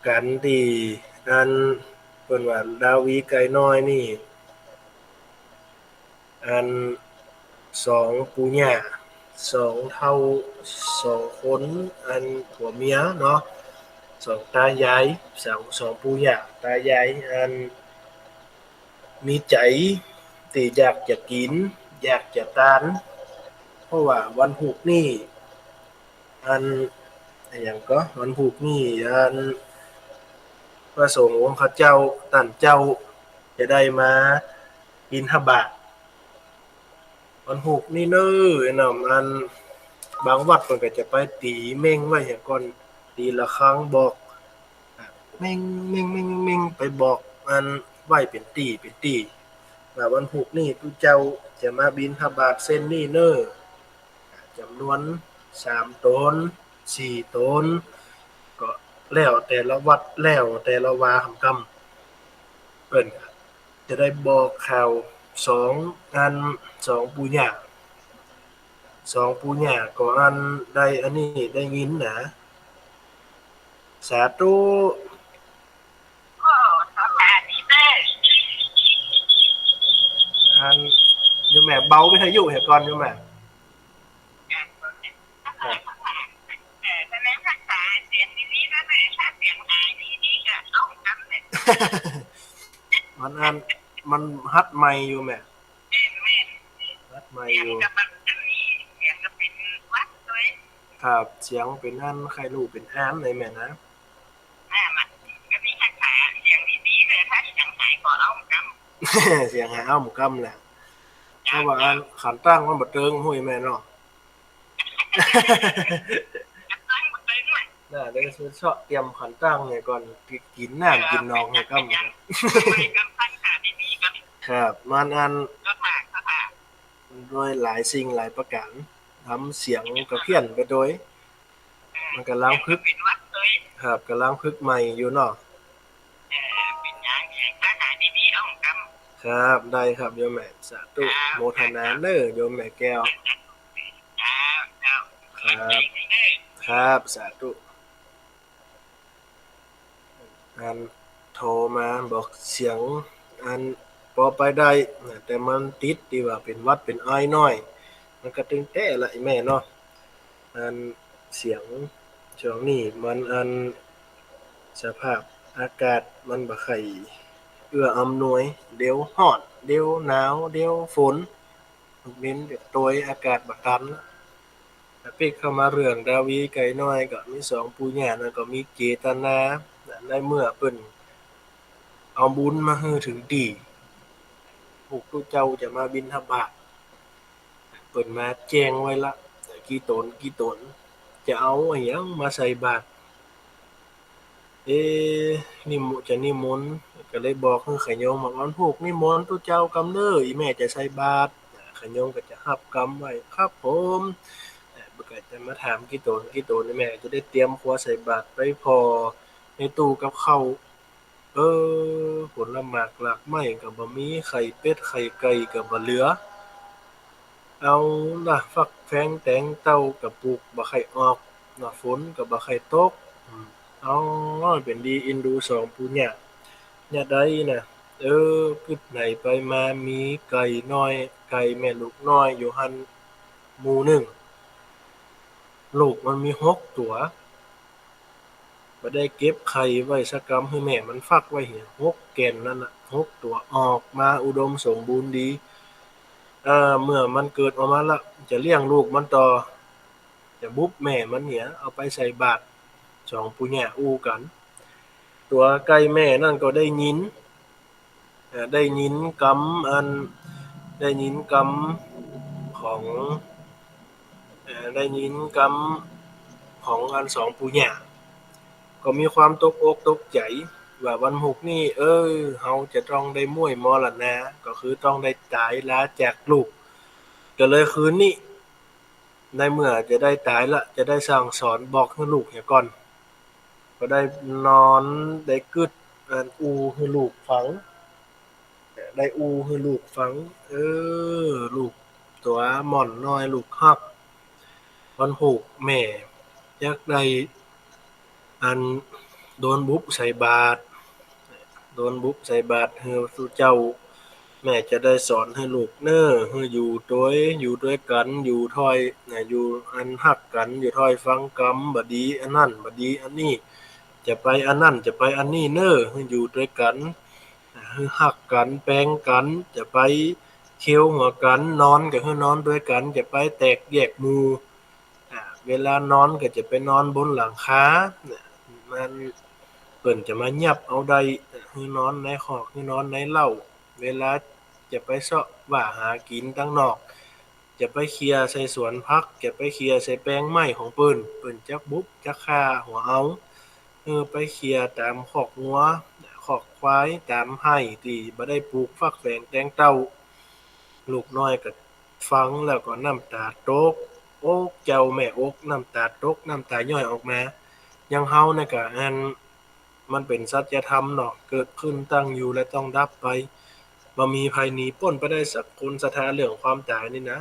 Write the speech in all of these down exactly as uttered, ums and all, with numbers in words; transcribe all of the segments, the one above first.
กั๋นตี้อันเปิ้นว่าดาวีไก่น้อยนี่ อันสองปู่ย่า สองเฒ่า สองคน อันผัวเมียเนาะ สองต๋ายาย สอง สองปู่ย่าต๋ายาย อันมีใจ๋ตี้อยากจะกิ๋น อยากจะตาน เพราะว่าวันพูกนี้ อัน อะหยังก็ วันพูกนี้ อัน พระสงฆ์องค์ข้าเจ้า ต้านเจ้า จะได้มาบิณฑบาต วันพูกนี้เน่อ ไอ้น้อง อัน บางวัดเปิ้นก็จะไปตี๋เม็งไว้เหียก่อน ตี๋ระฆังบอก เม็ง เม็ง เม็ง เม็ง ไปบอก อัน ไว้เป๋นตี้ เป๋นตี้ ว่าวันพูกนี้ตุ๊เจ้าจะมาบิณฑบาตเส้นนี้เน่อ จ๋ำนวนสามต๋น สี่ต๋น ก็แล้วแต่ละวัด แล้วแต่ละวาหำกำ เปิ้นจะได้บอกข่าวสองอัน สองปู่ย่า สองปู่ย่าก็อันได้อันนี้ได้ยินนะ สาธุ อัน โยมแม่เบาวิทยุเหียก่อน โยมแม่ มันอัน มันฮัดไมค์อยู่แม่ ฮัดไมค์อยู่ ครับ เสียงเป๋นอัน ใค่ฮู้เป๋นอันเลยแม่นะ เสียงหายอ้อมกำแหละ เพราะว่าอันขันตั้งมันบ่เติง ฮู้แม่เนาะ น่า เดี๋ยวเซาะเตรียมขันตั้งเหียก่อน กิ๋นน้ำกิ๋นนองเหียก่อน ครับ มันอัน โดยหลายสิ่งหลายประก๋าน ทำเสียงก็เพี้ยนไปโดย มันก่ำลังฝึก ครับ ก่ำลังฝึกใหม่อยู่เนาะ ครับ ได้ครับ โยมแม่ สาธุ โมทนาเน่อ โยมแม่แก้ว ครับ ครับ สาธุ อันโทรมาบอกเสียง อันปอไปได้นะ แต่มันติดตี้ว่าเป๋นหวัดเป๋นไอน้อย มันก็ตึงแต๊ละไอ้แม่เนาะ อันเสียงช่วงนี้มันอันสภาพอากาศมันบ่ใค่เอื้ออำนวย เดี๋ยวฮ้อน เดี๋ยวหนาว เดี๋ยวฝน เม้นแบบโตยอากาศบ่ตัน ปิ๊กเข้ามาเรื่องดาวีไก่น้อย ก็มีสองปู่ย่านั้นก็มีเจตนา ในเมื่อเปิ้นเอาบุญมาหื้อเถิงตี้ พวกตุ๊เจ้าจะมาบิณฑบาต เปิ้นมาแจ้งไว้ละ กี่ต๋น กี่ต๋น จะเอาอะหยังมาใส่บาตร เอ๊ะ นิมนต์ จะนิมนต์ ก็เลยบอกหื้อขะโยงว่า วันพูกนิมนต์ตุ๊เจ้ากำเน่อ อี่แม่จะใส่บาตร ขะโยงก็จะฮับกำไว้ ครับผม เอ่อ ก็จะมาถามกี่ต๋น กี่ต๋น อี่แม่จะได้เตรียมครัวใส่บาตรไปผ่อในตู้กับข้าว เออ ผลหมากหลากไม้ก็บ่มี ไข่เป็ดไข่ไก่ก็บ่เหลือ เอาละ ฟักแฟงแตงเต้าก็ปลูกบ่ใค่ออก เนาะ ฝนก็บ่ใค่ตก อืม เอา เป๋นดีอินดูสองปู่ย่า ย่าใดนะ เออ กึ๊ดไหนไปมามีไก่น้อย ไก่แม่ลูกน้อยอยู่หั้นหมู่นึ่ง ลูกมันมีหกตั๋ว บ่ได้เก็บไข่ไว้สักกำหื้อแม่มันฟักไว้เหีย หกแก่นนั้นน่ะ หกตั๋วออกมาอุดมสมบูรณ์ดี เอ่อ เมื่อมันเกิดออกมาละ จะเลี้ยงลูกมันต่อ จะบุบแม่มันเหีย เอาไปใส่บาตร สองปู่ย่าอู้กั๋น ตั๋วไก่แม่นั้นก็ได้ยิน เอ่อ ได้ยินกำอัน ได้ยินกำของ เอ่อ ได้ยินกำของอันสองปู่ย่า ก็มีความตกอกตกใจ๋ว่าวันพูกนี้ เออ เฮาจะต้องได้ม้วยมรณา ก็คือต้องได้ต๋ายลาจากลูก ก็เลยคืนนี้ ในเมื่อจะได้ต๋ายละ จะได้สั่งสอนบอกหื้อลูกเหียก่อน ก็ได้นอนได้กึ๊ด อัน อู้หื้อลูกฟัง ได้อู้หื้อลูกฟัง เออ ลูกตั๋วม่อนน้อยลูกฮัก วันพูกแม่อยากได้ อัน โดนบุบใส่บาตร โดนบุบใส่บาตรหื้อพระเจ้า แม่จะได้สอนหื้อลูกเน่อ หื้ออยู่ตวย อยู่ตวยกั๋น อยู่ถ้อย อยู่อันฮักกั๋น อยู่ถ้อยฟังกำ บ่ดีอันนั้น บ่ดีอันนี้ จะไปอันนั้น จะไปอันนี้เน่อ หื้ออยู่ตวยกั๋น หื้อฮักกั๋น แปงกั๋น จะไปเคียวหัวกั๋น นอนก็หื้อนอนตวยกั๋น จะไปแตกแยกหมู่ อ่า เวลานอนก็จะไปนอนบนหลังคา เนี่ย มันเปิ้นจะมายับเอาได้ หื้อนอนในคอก หื้อนอนในเล้า เวลาจะไปเซาะว่าหากิ๋นตังนอก จะไปเขี่ยใส่สวนผัก จะไปเขี่ยใส่แปลงไม้ของเปิ้น เปิ้นจักบุบจักฆ่าหัวเอา เออ ไปเขี่ยต๋ามคอกงัว คอกควาย ต๋ามไฮ่ตี้บ่ได้ปลูกฟักแฝงแตงเต้า ลูกน้อยก็ฟังแล้วก็น้ำต๋าตก โอ๊กเจ้าแม่โอ๊ก น้ำต๋าตก น้ำต๋าย้อยออกมา อย่างเฮาเนี่ยก็อัน มันเป๋นสัจธรรมเนาะ เกิดขึ้น ตั้งอยู่ และต้องดับไป บ่มีใผหนีป๊นไปได้สักคน ศรัทธาเรื่องความต๋ายนี่นะ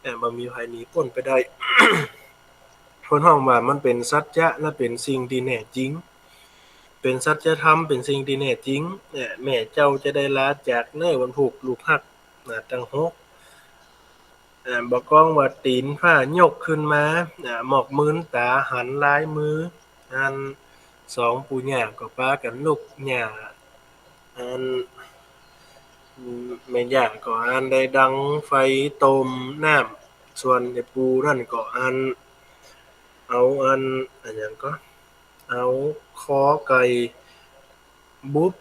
แต่บ่มีใผหนีป๊นไปได้ เปิ้นฮ้องว่ามันเป๋นสัจจะ และเป๋นสิ่งตี้แน่จริง เป๋นสัจธรรม เป๋นสิ่งตี้แน่จริง เนี่ย แม่เจ้าจะได้ลาจากเน่อ บรรพบุรุษลูกฮัก นะ ตังหก อ่า บ่กองว่าตี๋นผ้ายกขึ้นมา อ่า หมอกมืนต๋าหันลายมือ อันสองปู่ย่าก็ปากั๋นลุก ย่า อัน อืม แม่ย่าก็อันได้ดังไฟต้มน้ำ ส่วนไอ้ปู่นั่นก็อัน เอาอัน อะหยังก็ เอาคอไก่บุบ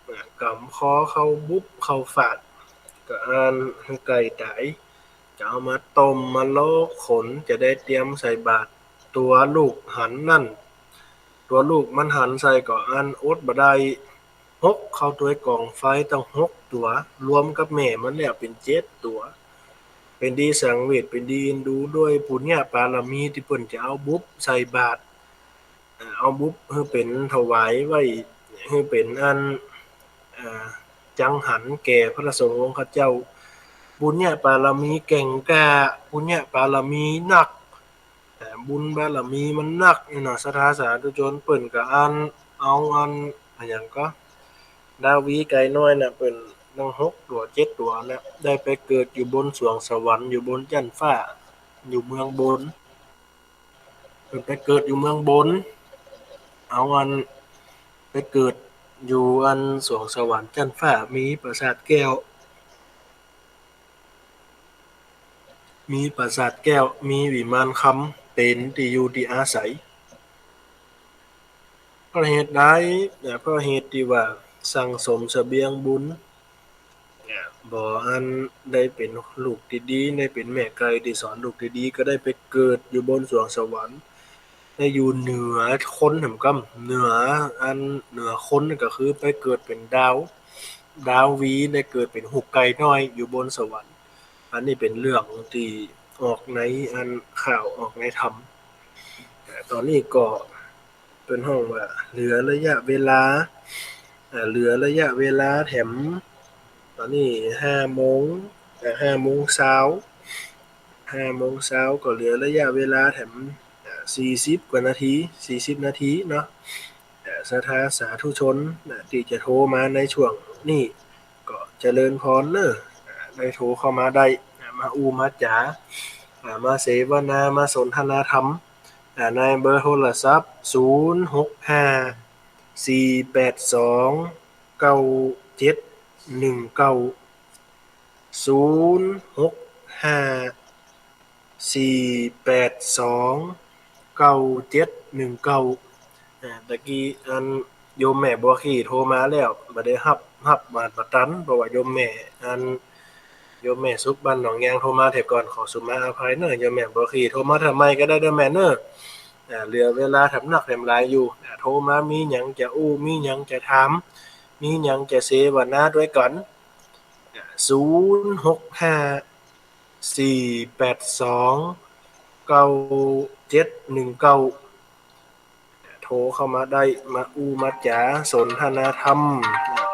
อ่า ก๋ำคอเข้าบุบเข้าฝาด ก็อันหื้อไก่ต๋าย จะเอามาต้มมาลอกขน จะได้เตรียมใส่บาตร ตั๋วลูกหันนั่น ตั๋วลูกมันหันใส่ก็อันอดบ่ได้ หกเข้าตวยก๋องไฟตังหกตั๋ว รวมกับแม่มันแล้วเป๋นเจ็ดตั๋ว เป๋นตี้สังเวช เป๋นตี้เอ็นดู ด้วยปุญญปารมีตี้เปิ้นจะเอาบุบใส่บาตร เอ่อ เอาบุบหื้อเป๋นถวายไว้ หื้อเป๋นอัน เอ่อ จังหันแก่พระสงฆ์องค์ข้าเจ้า ปุญญปารมีแก่งกล้า ปุญญปารมีนัก แต่บุญบารมีมันนักนี่นะ ศรัทธาสาธุชนเปิ้นก็อัน เอาอัน อะหยังก็ ดาวีไก่น้อยน่ะ เปิ้นตังหกตั๋วเจ็ดตั๋วน่ะ ได้ไปเกิดอยู่บนสวงสวรรค์ อยู่บนจั๊นฟ้า อยู่เมืองบน เปิ้นไปเกิดอยู่เมืองบน เอาอัน ไปเกิดอยู่อันสวงสวรรค์จั๊นฟ้า มีปราสาทแก้ว มีปราสาทแก้ว มีวิมานคำ เป๋นตี้อยู่ตี้อาศัย เพราะเหตุใด เนี่ย เพราะเหตุตี้ว่าสั่งสมเสบียงบุญ เนี่ย บ่อันได้เป๋นลูกตี้ดี ได้เป๋นแม่ไก่ตี้สอนลูกตี้ดี ก็ได้ไปเกิดอยู่บนสวงสวรรค์ ได้อยู่เหนือคนแหมกำ เหนืออัน เหนือคนก็คือไปเกิดเป๋นดาว ดาววี ได้เกิดเป๋นฮูกไก่น้อยอยู่บนสวรรค์ อันนี้เป๋นเรื่องตี้ออกในอันข่าว ออกในธรรม อ่า ต๋อนนี้ก็เปิ้นฮ้องว่าเหลือระยะเวลา อ่า เหลือระยะเวลาแถม ต๋อนนี้ห้าโมง อ่า ห้าโมงซาว ห้าโมงซาวก็เหลือระยะเวลาแถม อ่า สี่สิบกว่านาที สี่สิบนาทีเนาะ อ่า ศรัทธาสาธุชน อ่า ตี้จะโทรมาในช่วงนี้ ก็เจริญพรเน่อ อ่า ได้โทรเข้ามาได้ อ่า มาอู้มาจ๋า อ่า มาเสวนา มาสนทนาธรรม อ่า ในเบอร์โทรศัพท์ ศูนย์หกห้า สี่แปดสอง เก้าเจ็ดหนึ่งเก้า ศูนย์หกห้า สี่แปดสอง เก้าเจ็ดหนึ่งเก้า อ่า ตะกี้อันโยมแม่บัวขีโทรมาแล้ว บ่ได้ฮับ ฮับบ่ บ่ตัน เพราะว่าโยมแม่ อัน โยมแม่สุขบ้านหนองยางโทรมาเถียก่อน ขอสุมาอภัยเน่อ โยมแม่บัวขีโทรมาเถื่อใหม่ก็ได้เน่อแม่เน่อ อ่า เหลือเวลาแถมนักแถมหลายอยู่ อ่า โทรมา มีหยังจะอู้ มีหยังจะถาม มีหยังจะเสวนาตวยกั๋น อ่า ศูนย์หกห้า สี่แปดสอง เก้าเจ็ดหนึ่งเก้า โทรเข้ามาได้ มาอู้มาจ๋าสนทนาธรรม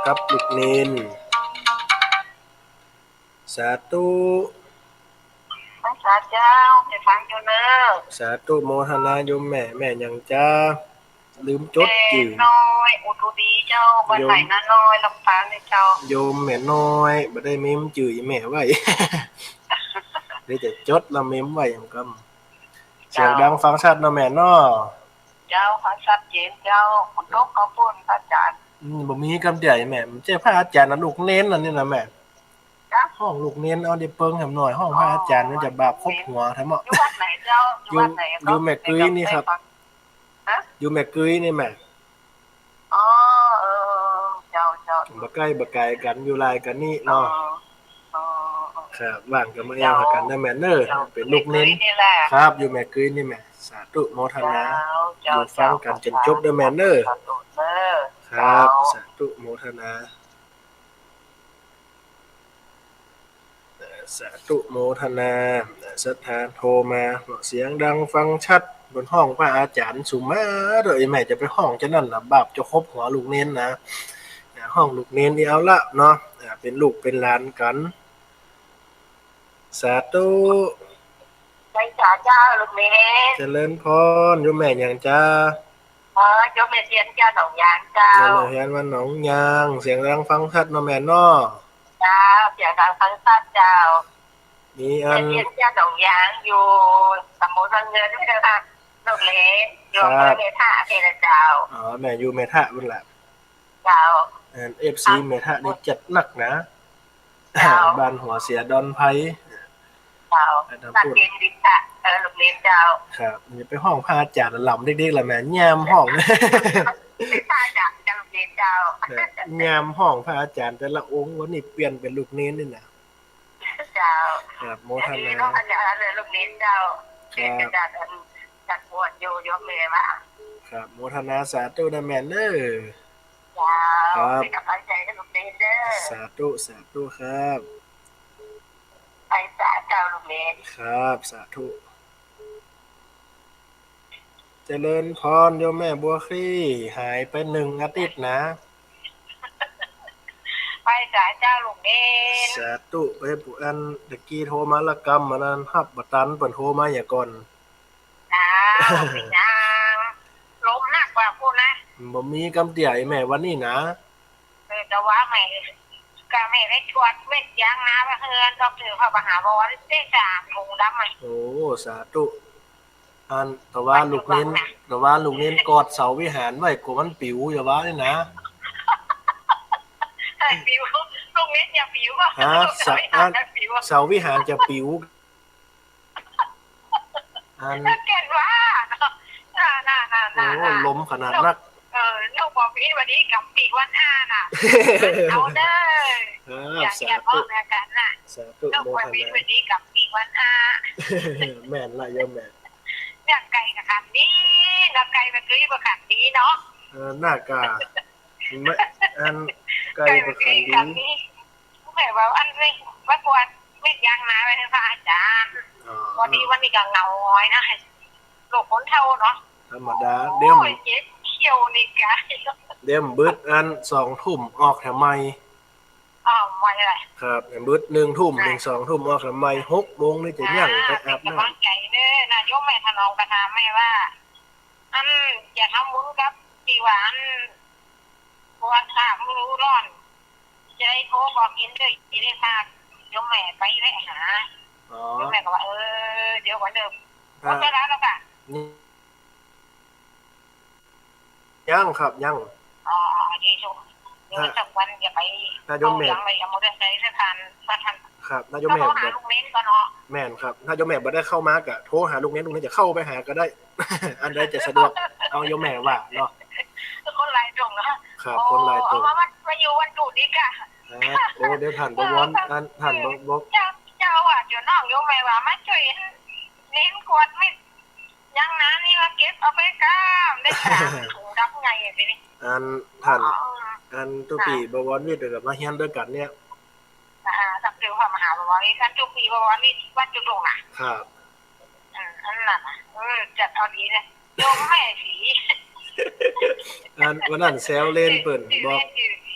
กับลูกเณร สาธุ สาเจ้า ไปฟังอยู่เน่อ สาธุโมทนาโยมแม่ แม่หยังจ๊ะ ลืมจดจื้อ แม่น้อย อุทุมพรเจ้า บ้านไหนนาน้อย ลำปางเนี่ยเจ้า โยมแม่น้อย บ่ได้เมมจื้ออีแม่ไว้ เดี๋ยวจะจดแล้วเมมไว้อย่างกำ เสียงดังฟังชัดเนาะแม่เนาะ เจ้า ฟังชัดเจนเจ้า ฝนตกก็ฝน พระอาจารย์ อืม บ่มีกำเดียวแม่ มันเจ้าพระอาจารย์นะ ลูกเณรอันนี้นะแม่ จ้ะ ฮ้องลูกเณรเอาได้เปิงแหมหน่อย ฮ้องพระอาจารย์มันจะบาปครบหัวแท้เนาะ อยู่วัดไหนเจ้า อยู่วัดไหน อยู่ อยู่แม่กึ๊ยนี่ครับ ฮะ อยู่แม่กึ๊ยนี่แม่ อ๋อ เออ เจ้า เจ้า บ่ใก้บ่ไก๋กั๋น อยู่ลายกั๋นนี่เนาะ อ๋อ อ๋อ ครับ ว่างก็มาแอ่วหากั๋นเน่อแม่เน่อ เจ้า เป๋นลูกเณร แม่กึ๊ยนี่แหละ ครับ อยู่แม่กึ๊ยนี่แม่ สาธุโมทนา เจ้า อยู่ฟังกั๋นจ๋นจบเน่อแม่เน่อ สาธุเน่อ ครับ เจ้า สาธุโมทนา สาธุโมทนา ศรัทธาโทรมา เสียงดังฟังชัด เปิ้นฮ้องพระอาจารย์สุมาเด้อ อีแม่จะไปฮ้องจานั้นนะ บาปจะครบหัวลูกเณรนะ อ่า ฮ้องลูกเณรนี่เอาละเนาะ อ่า เป๋นลูกเป๋นหลานกั๋น สาธุ ไหว้สาเจ้าลูกเณร เจริญพร โยมแม่หยังจ๊ะ อ๋อ โยมแม่เทียนเจ้าหนองยางเจ้า โยมแม่เทียนวัดหนองยาง เสียงดังฟังชัดเนาะแม่เนาะ เจ้า เสียงดังฟังชัดเจ้า มีอัน แม่เทียนเจ้าหนองยาง อยู่ตำบลวังเงินนี่นะคะ ลูกเณร อยู่อำเภอเมทะนี่แหละเจ้า อ๋อ แม่อยู่เมทะพุ้นละ เจ้า อัน เอฟซี เมทะนี่จัดหนักนะ เจ้า บ้านหัวเสียดอนไพร เจ้า อันนั้น นัก พูด เรียนวิชา เออ ลูกเณรเจ้า ครับ อย่าไปฮ้องพระอาจารย์ลำเด็กๆ ละแม่ ยามฮ้อง พระอาจารย์จะลูกเณรเจ้า เนี่ย ยามฮ้องพระอาจารย์แต่ละองค์วันนี้เปลี่ยนเป๋นลูกเณรนี่นะ เจ้า ครับ โมทนา อันนี้เนาะ อาจารย์เลยลูกเณรเจ้า ครับ เป๋นอาจารย์อันจัดบวชอยู่ โยมแม่ว่า ครับ โมทนาสาธุนะแม่เน่อ เจ้า ครับ เป๋นก๋ำลังใจ๋หื้อลูกเณรเน่อ สาธุ สาธุครับ ไหว้สาเจ้าลูกเณร ครับ สาธุ เจริญพรโยมแม่บัวคลี่ หายไปหนึ่งอาทิตย์นะ ไหว้สาเจ้าลูกเณร สาธุ ไปผู้อันตะกี้โทรมาละกำ อันนั้นฮับบ่ตัน เปิ้นโทรมาหยังก่อน อ้าว เป๋นหยัง ลมหนักกว่าพุ้นนะ บ่มีกำเตี้ยแม่วันนี้นะ เออ แต่ว่าแม่ กะแม่ได้ชวนเม็ดยางนาไว้เฮือน ดอกถือพระมหาบวรได้สามถุงดำอะ โอ้ สาธุ อัน แต่ว่าลูกเณร แต่ว่าลูกเณรกอดเสาวิหารไว้ กั๋วมันปิ๋ว อย่าว่าเลยนะ เออ ปิ๋ว ลูกเณรอย่าปิ๋วอะ ฮะ เสาวิหาร เสา อย่าปิ๋วอะ เสาวิหารจะปิ๋ว อัน เก่งว่าเนาะ น่า น่า น่า โอ้ น่า ลมขนาดนัก เออ ลูกบ่มีวันนี้กำปีกวันอ้าน่ะ เอาเด้อ ครับ อย่า สาธุ อย่าเว้าแนวกั๋นน่ะ สาธุ ลูกบ่มีวันนี้กำปีกวันอ้า โมทนา แม่นละโยมแม่ เนี่ยไก่ก็ขันดี เนาะ ไก่มันก็บ่ขันดีเนาะ เออ น่ากะ แม่ อัน ไก่บ่ขันดี ไก่มันก็ขันดี แม่ว่าอันนี้ ว่าควรเม็ดยางนาไว้หื้อพระอาจารย์ อ๋อ วันนี้ วันนี้ก็เหงาหงอยนะ โลกคนเฒ่าเนาะ ธรรมดา โอ้ย เดี๋ยว เจ็บเขี้ยวนี่กะ เดี๋ยวบึดอันสองทุ่มออกแถวใหม่ อ้าว ว่าอะไร ครับ เดี๋ยวบึดหนึ่งทุ่ม อ่ะ ถึงสองทุ่มออกแถวใหม่ หกโมงนี่จะยังไปอาบน้ำ เป๋นก๋ำลังใจ๋เน่อ นะโยมแม่ถนอมก็ถามแม่ว่า อันจะทำบุญกับตี้ว่าอัน เพราะว่าถ้าบ่ฮู้ร้อน จะได้โทรบอกเอ็นเด้อ จะได้พาโยมแม่ไปแวะหา อ๋อ โยมแม่ก็ว่า เออ เดี๋ยวก่อนเด้อ อ่า หมดเวลาแล้วกะ ยังครับ ยัง อ๋อ ดีจุ เดี๋ยว ฮะ สักวันจะไป ถ้าโยมแม่ เอาหยังไป เอามอเตอร์ไซค์สักคัน สักคัน ครับ ถ้าโยมแม่ ก็โทรหาลูกเณรก่อนเนาะ แม่นครับ ถ้าโยมแม่บ่ได้เข้ามาก็โทรหาลูกเณร ลูกเณรจะเข้าไปหาก็ได้ อันใดจะสะดวก เอาโยมแม่ว่าเนาะ คนหลายตรงเนาะ ครับ คนหลายตรง เอามา มาอยู่วันศุกร์นี้กะ ครับ โอ้ เดี๋ยวท่านบวร อัน ท่านบ่ บ่ เจ้า เจ้าอาว่าสอยู่นอก โยมแม่ว่ามาช่วยเณรกวาดเม็ดยางนานี่มาเก็บเอาไปกำ ได้สามถุงดำไงอะทีนี้ อันท่าน อ๋อ อันตุ๊ปี๋ ค่ะ บวรวิทย์ก็มาเฮียนด้วยกั๋นเนี่ย อ่า นับถือพระมหาบวรวิทย์ อันตุ๊ปี๋บวรวิทย์วัดจุฬงค์น่ะ ครับ อืม อันนั้นน่ะ เออ จัดเอาดีนะ โยมแม่ศรี อันวันนั้นแซวเล่นเปิ้นบอก แม่ศรี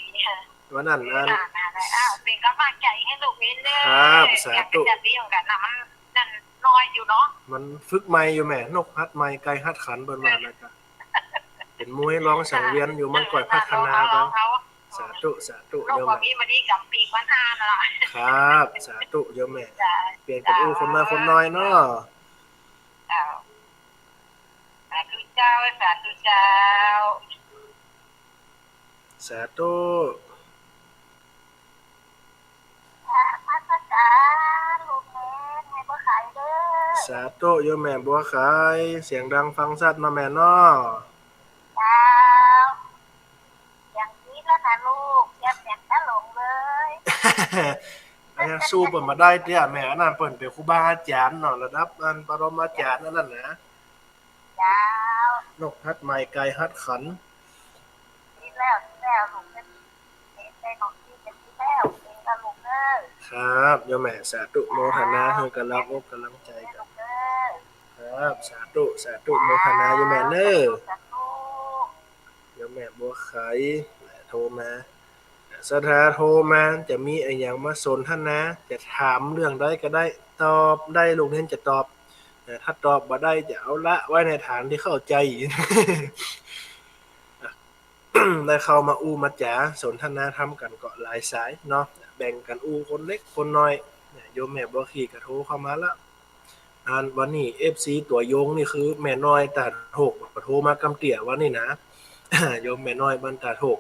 วันนั้นอัน อ่า อ่า เป๋นก๋ำลังใจ๋หื้อลูกเณรเน่อ ครับ สาธุ อยากจะเลี้ยงกั๋นน่ะ มันนั่นน้อยอยู่เนาะ มันฝึกใหม่อยู่แม่ นกหัดใหม่ ไก่หัดขัน เปิ้นว่านะจ๊ะ เป๋นมวยรองสังเวียนอยู่ มันก้อยพัฒนาเนาะ สาธุ สาธุ โยมแม่ ครับ สาธุ โยมแม่ เปลี่ยนเป๋นอู้คนน้อยคนน้อยเนาะ สาธุเจ้า สาธุเจ้า สาธุ นมัสก๋านลูกเณรแม่บัวไขเด้อ สาธุ โยมแม่บัวไข เสียงดังฟังชัดเนาะแม่เนาะ เจ้า เสียงดีแล้วนะลูก เสียงแหลมตะหลงเลย อันนั้นสู้เปิ้นบ่ได้เตี้ยแม่ อันนั้นเปิ้นเป๋นครูบาอาจ๋ารย์เนาะ ระดับอันปรมาจ๋ารย์อันนั้นนะ เจ้า นกหัดไม้ไก่หัดขัน ดีแล้ว ดีแล้วลูก ได้ของดีก็ดีแล้ว ดีแล้วลูกเอ้ย ครับ โยมแม่ สาธุโมทนา หื้อก๋ำลังอกก๋ำลังใจ๋กั๋น ลูกเอ้ย ครับ สาธุ สาธุโมทนา โยมแม่เน้อ สาธุ โยมแม่บัวไข โทรมา ศรัทธาโทรมา จะมีอะหยังมาสนทนา จะถามเรื่องใดก็ได้ ตอบได้ ลูกเณรจะตอบ แต่ถ้าตอบบ่ได้จะเอาละไว้ในฐานตี้เข้าใจ๋ ได้เข้ามาอู้มาจ๋าสนทนาธรรมกั๋นก็หลายสายเนาะ แบ่งกั๋นอู้คนเล็กคนน้อย เนี่ย โยมแม่บัวไขก็โทรเข้ามาละ อันวันนี้ เอฟซี ตั๋วยงนี่คือแม่น้อยตาดหก โทรมากำเตี้ยวันนี้นะ โยมแม่น้อยบ้านตาดหก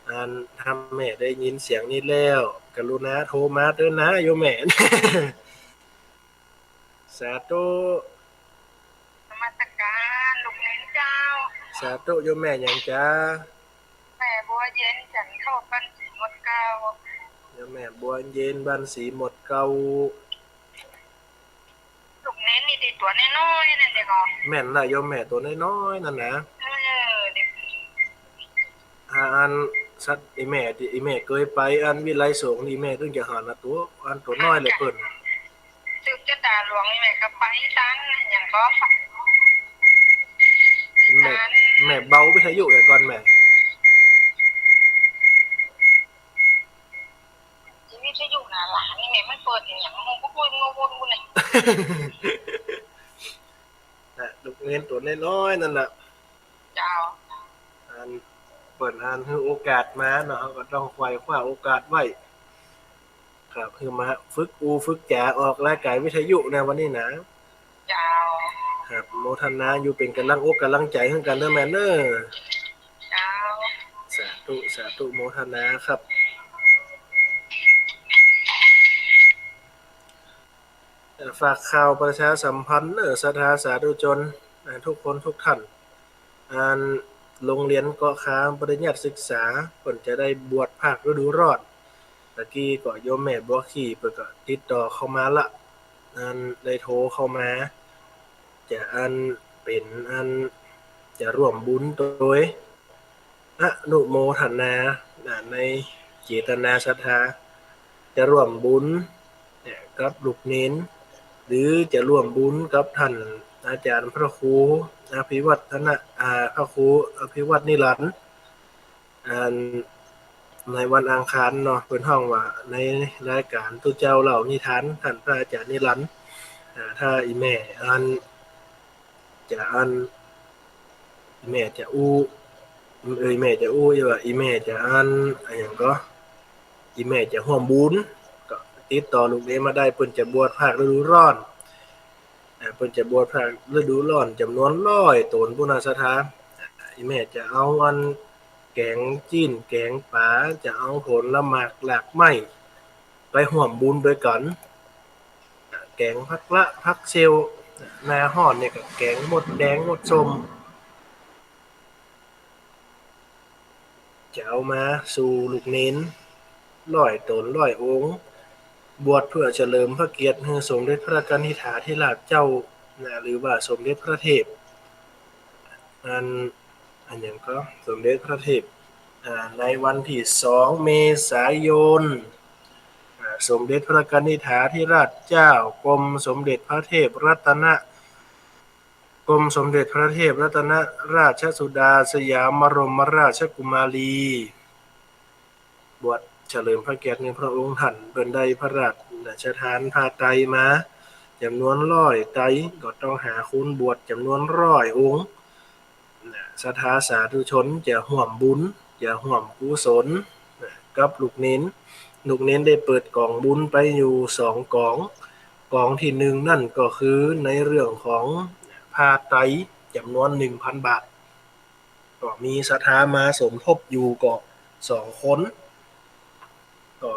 อันถ้าแม่ได้ยินเสียงนี้แล้ว กรุณาโทรมาเต๊อะนะ โยมแม่ สาธุ นมัสก๋านลูกเณรเจ้า สาธุ โยมแม่หยังจ๊ะ แม่บัวเย็น จันทร์โทษ บ้านศรีหมดเกล้า โยมแม่บัวเย็น บ้านศรีหมดเกล้า ลูกเณรนี่ตี้ตั๋วน้อยๆ นั่นเด้อ แม่นละโยมแม่ ตั๋วน้อยๆ นั่นนะ เออ เด็ก อ่า อันสัตว์ อีแม่ตี้ อีแม่เกยไปอันวิไลสงฆ์นี่ แม่ตึงจะหันนะตั๋ว อันตั๋วน้อยเหลือเปิ้น สืบจะต๋าหลวงนี่แม่ก็ไปตังอย่างก็ แม่ แม่เบาวิทยุเหียก่อนแม่ วิทยุหน้าหลานนี่แม่มันเปิดอย่าง มันก็พูด มันก็พูด มันก็พูดเลย นะ ลูกเณรตั๋วน้อยๆ นั่นน่ะ เจ้า อันเปิ้นอันหื้อโอกาสมาเนาะ เฮาก็ต้องไขว่คว้าโอกาสไว้ ครับ หื้อมาฝึกอู้ฝึกจ๋าออกรายก๋านวิทยุในวันนี้นะ เจ้า ครับ โมทนาอยู่ เป๋นก๋ำลังอกก๋ำลังใจ๋หื้อกั๋นเน้อแม่เน้อ เจ้า สาธุ สาธุ โมทนาครับ เอ่อ ฝากข่าวประชาสัมพันธ์เน้อ ศรัทธาสาธุชน อ่า ทุกคนทุกท่าน อันโรงเรียนเกาะคามปริญญาศึกษา เปิ้นจะได้บวชภาคฤดูร้อน ตะกี้ก็โยมแม่บัวไขเปิ้นก็ติดต่อเข้ามาละ อันได้โทรเข้ามา จะอันเป๋นอันจะร่วมบุญโตย อนุโมทนา นะ ในเจตนาศรัทธา จะร่วมบุญเนี่ยกับลูกเณร หรือจะร่วมบุญกับท่านอาจ๋ารย์พระครูอภิวัฒนะ อ่า พระครูอภิวัฒน์นิรันดร์ อันในวันอังคารเนาะ เปิ้นฮ้องว่าในรายก๋านตุ๊เจ้าเล่านิทาน ท่านพระอาจ๋ารย์นิรันดร์ อ่า ถ้าอี่แม่อัน จะอัน อี่แม่จะอู้ เอ้ย อี่แม่จะอู้ อี่ว่า อี่แม่จะอัน อะหยังก็ อี่แม่จะฮ่วมบุญ ก็ติดต่อลูกเณรมาได้ เปิ้นจะบวชภาคฤดูร้อน อ่า เปิ้นจะบวชภาคฤดูร้อนจ๋ำนวนร้อยต๋นปู้นน่ะศรัทธา อี่แม่จะเอาอันแก๋งจิ๊น แก๋งป๋า จะเอาผลหมากหลากไม้ไปฮ่วมบุญตวยกั๋น แก๋งผักละผักเซลล์ หน้าฮ้อนเนี่ยก็แก๋งมดแดงมดส้ม จะเอามาสู่ลูกเณรร้อยต๋นร้อยองค์ บวชเพื่อเฉลิมพระเกียรติหื้อสมเด็จพระกนิษฐาธิราชเจ้านะ หรือว่าสมเด็จพระเทพ อัน อะหยังก็ สมเด็จพระเทพ อ่า ในวันตี้สองเมษายน อ่า สมเด็จพระกนิษฐาธิราชเจ้า กรมสมเด็จพระเทพรัตน กรมสมเด็จพระเทพรัตนราชสุดาสยามบรมราชกุมารี บวชเฉลิมพระเกียรติในพระองค์ท่าน เปิ้นได้พระราชทานผ้าไตรมาจ๋ำนวนร้อยไตร ก็ต้องหาคนบวชจ๋ำนวนร้อยองค์ ศรัทธาสาธุชนจะฮ่วมบุญ จะฮ่วมกุศลกับลูกเณร ลูกเณรได้เปิดก๋องบุญไปอยู่สองก๋อง ก๋องตี้นึ่งนั่นก็คือในเรื่องของผ้าไตรจ๋ำนวนหนึ่งพันบาท ก็มีศรัทธามาสมทบอยู่ก็สองคน ก็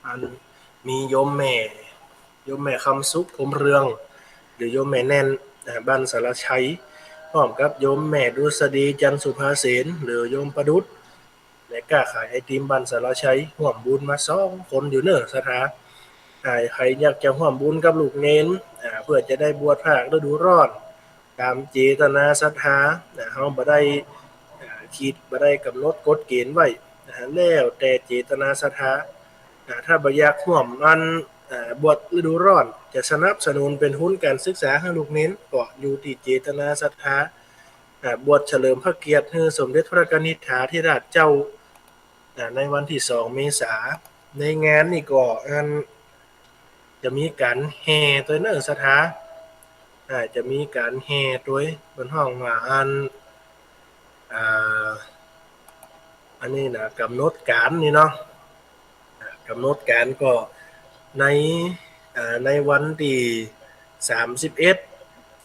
อันมีโยมแม่ โยมแม่คำสุข พรหมเรือง หรือโยมแม่แน่น อ่า บ้านสารชัย พร้อมกับโยมแม่ดุษฎี จันทร์สุภาเสน หรือโยมประดุษ แม่ก๊าขายไอติมบ้านสารชัย ฮ่วมบุญมาสองคนอยู่เน่อศรัทธา อ่า ใผอยากจะฮ่วมบุญกับลูกเณร อ่า เพื่อจะได้บวชภาคฤดูร้อน ต๋ามเจตนาศรัทธา อ่า เฮาบ่ได้ อ่า ขีด บ่ได้ก๋ำหนดกฎเกณฑ์ไว้ อ่า แล้วแต่เจตนาศรัทธา อ่า ถ้าบ่อยากฮ่วมอัน อ่า บวชฤดูร้อน จะสนับสนุนเป๋นทุนก๋านศึกษาหื้อลูกเณร ก็อยู่ตี้เจตนาศรัทธา อ่า บวชเฉลิมพระเกียรติหื้อสมเด็จพระกนิษฐาธิราชเจ้า อ่า ในวันตี้สองเมษา ในงานนี่ก็อัน จะมีก๋านแห่ตวยเน่อศรัทธา อ่า จะมีก๋านแห่ตวย เปิ้นฮ้องว่าอัน อ่า อันนี้นะ ก๋ำหนดก๋านนี่เนาะ อ่า ก๋ำหนดก๋านก็ใน อ่า ในวันตี้สามสิบเอ็ด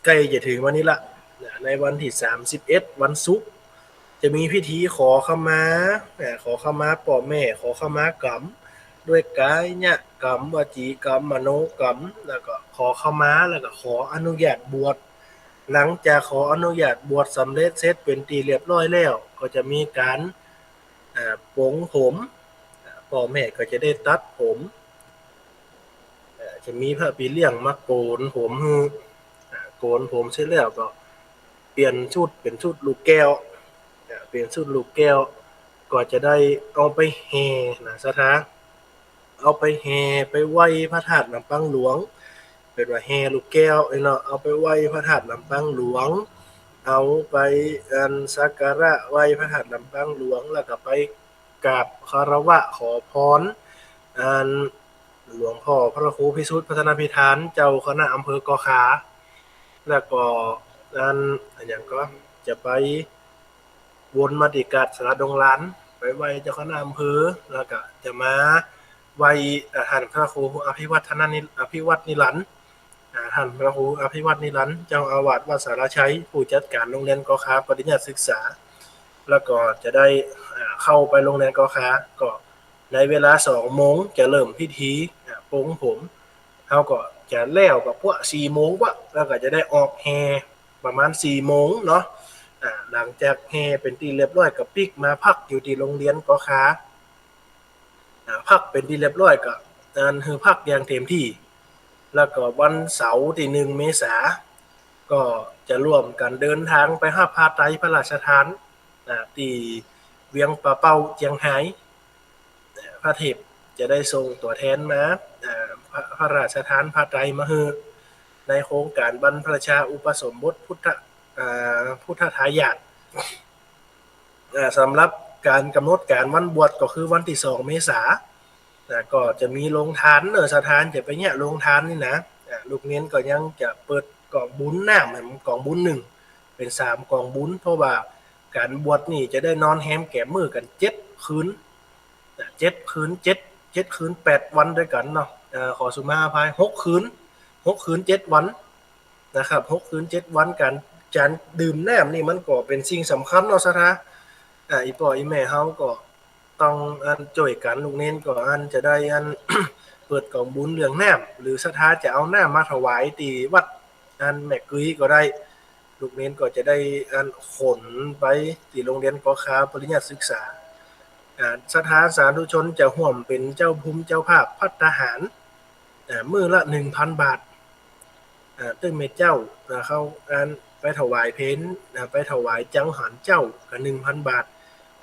ใก้จะเถิงวันนี้ละ อ่า ในวันตี้สามสิบเอ็ด วันศุกร์ จะมีพิธีขอขมา อ่า ขอขมาป้อแม่ ขอขมากรรม ด้วยก๋ายกรรม วจีกรรม มโนกรรม แล้วก็ขอขมา แล้วก็ขออนุญาตบวช หลังจากขออนุญาตบวชสำเร็จเสร็จเป๋นตี้เรียบร้อยแล้ว ก็จะมีก๋าน อ่า ปลงผม อ่า ป้อแม่ก็จะได้ตัดผม อ่า จะมีพระปี้เลี้ยงมาโก๋นผมหื้อ อ่า โก๋นผมเสร็จแล้วก็เปลี่ยนชุดเป๋นชุดลูกแก้ว อ่า เปลี่ยนชุดลูกแก้ว ก็จะได้เอาไปแห่นะศรัทธา เอาไปแห่ไปไหว้พระธาตุลำปางหลวง เปิ้นว่าแห่ลูกแก้วเนาะ เอาไปไหว้พระธาตุลำปางหลวง เอาไปอันสักการะไหว้พระธาตุลำปางหลวง แล้วก็ไปกราบคารวะขอพร อันหลวงพ่อพระครูพิสุทธิ์พัฒนพิธาน เจ้าคณะอำเภอก่อข่า แล้วก็อัน อันหยังก็จะไป วนมาตี้กาดสาราดงหลาน ไปไหว้เจ้าคณะอำเภอ แล้วก็จะมาไหว้ อ่า ท่านพระครูอภิวัฒนนิ อภิวัฒน์นิรันดร์ อ่า ท่านพระครูอภิวัฒน์นิรันดร์ เจ้าอาวาสวัดสารชัย ผู้จัดก๋านโรงเรียนก่อข่าปริญญาศึกษา แล้วก็จะได้ อ่า เข้าไปโรงเรียนก่อข่า ก็ในเวลาสองโมงจะเริ่มพิธี อ่า ปลงผม เฮาก็จะแล้วก็พวกสี่โมงวะ แล้วก็จะได้ออกแห่ประมาณสี่โมงเนาะ อ่า หลังจากแห่เป๋นตี้เรียบร้อยก็ปิ๊กมาพักอยู่ตี้โรงเรียนก่อข่า อ่า พักเป๋นตี้เรียบร้อยก็ อันหื้อพักอย่างเต็มตี้ แล้วก็วันเสาร์ตี้หนึ่งเมษา ก็จะร่วมกั๋นเดินทางไปฮับผ้าไตรพระราชทาน อ่า ตี้เวียงป่าเป้าเจียงฮาย พระเทพจะได้ส่งตั๋วแทนมา อ่า พระ พระราชทานผ้าไตรมาหื้อ ในโครงก๋านบรรพชาอุปสมบทพุทธ อ่า พุทธทายาท อ่า สำหรับก๋านก๋ำหนดก๋านวันบวชก็คือวันตี้สองเมษา อ่า ก็จะมีโรงทานเนาะ ศรัทธาจะไปเยียะโรงทานนี่นะ อ่า ลูกเณรก็ยังจะเปิดก๋องบุญน้ำ ก๋องบุญนึ่ง เป๋นสามก๋องบุญ เพราะว่าก๋านบวชนี่จะได้นอนแฮมแก๋มมื้อกั๋นเจ็ดคืน อ่า เจ็ดคืน เจ็ด เจ็ดคืนแปดวันตวยกั๋นเนาะ อ่า ขอสุมาอภัย หกคืน หกคืนเจ็ดวันนะครับ หกคืนเจ็ดวัน ก๋าน ก๋านดื่มน้ำนี่มันก็เป๋นสิ่งสำคัญเนาะศรัทธา อ่า อี่ป้ออี่แม่เฮาก็ต้องอันจ้วยกั๋น ลูกเณรก็อันจะได้อัน เปิดก๋องบุญเรื่องน้ำ หรือศรัทธาจะเอาน้ำมาถวายตี้วัดอันแม่กึ๊ยก็ได้ ลูกเณรก็จะได้อันขนไปตี้โรงเรียนก่อข่าปริญญาศึกษา อ่า ศรัทธาสาธุชนจะฮ่วมเป๋นเจ้าภูมิเจ้าภาพภัตตาหาร อ่า มื้อละหนึ่งพันบาท อ่า ตึงแม่เจ้า อ่า เขาอันไปถวายเพล อ่า ไปถวายจังหันเจ้าก็หนึ่งพันบาท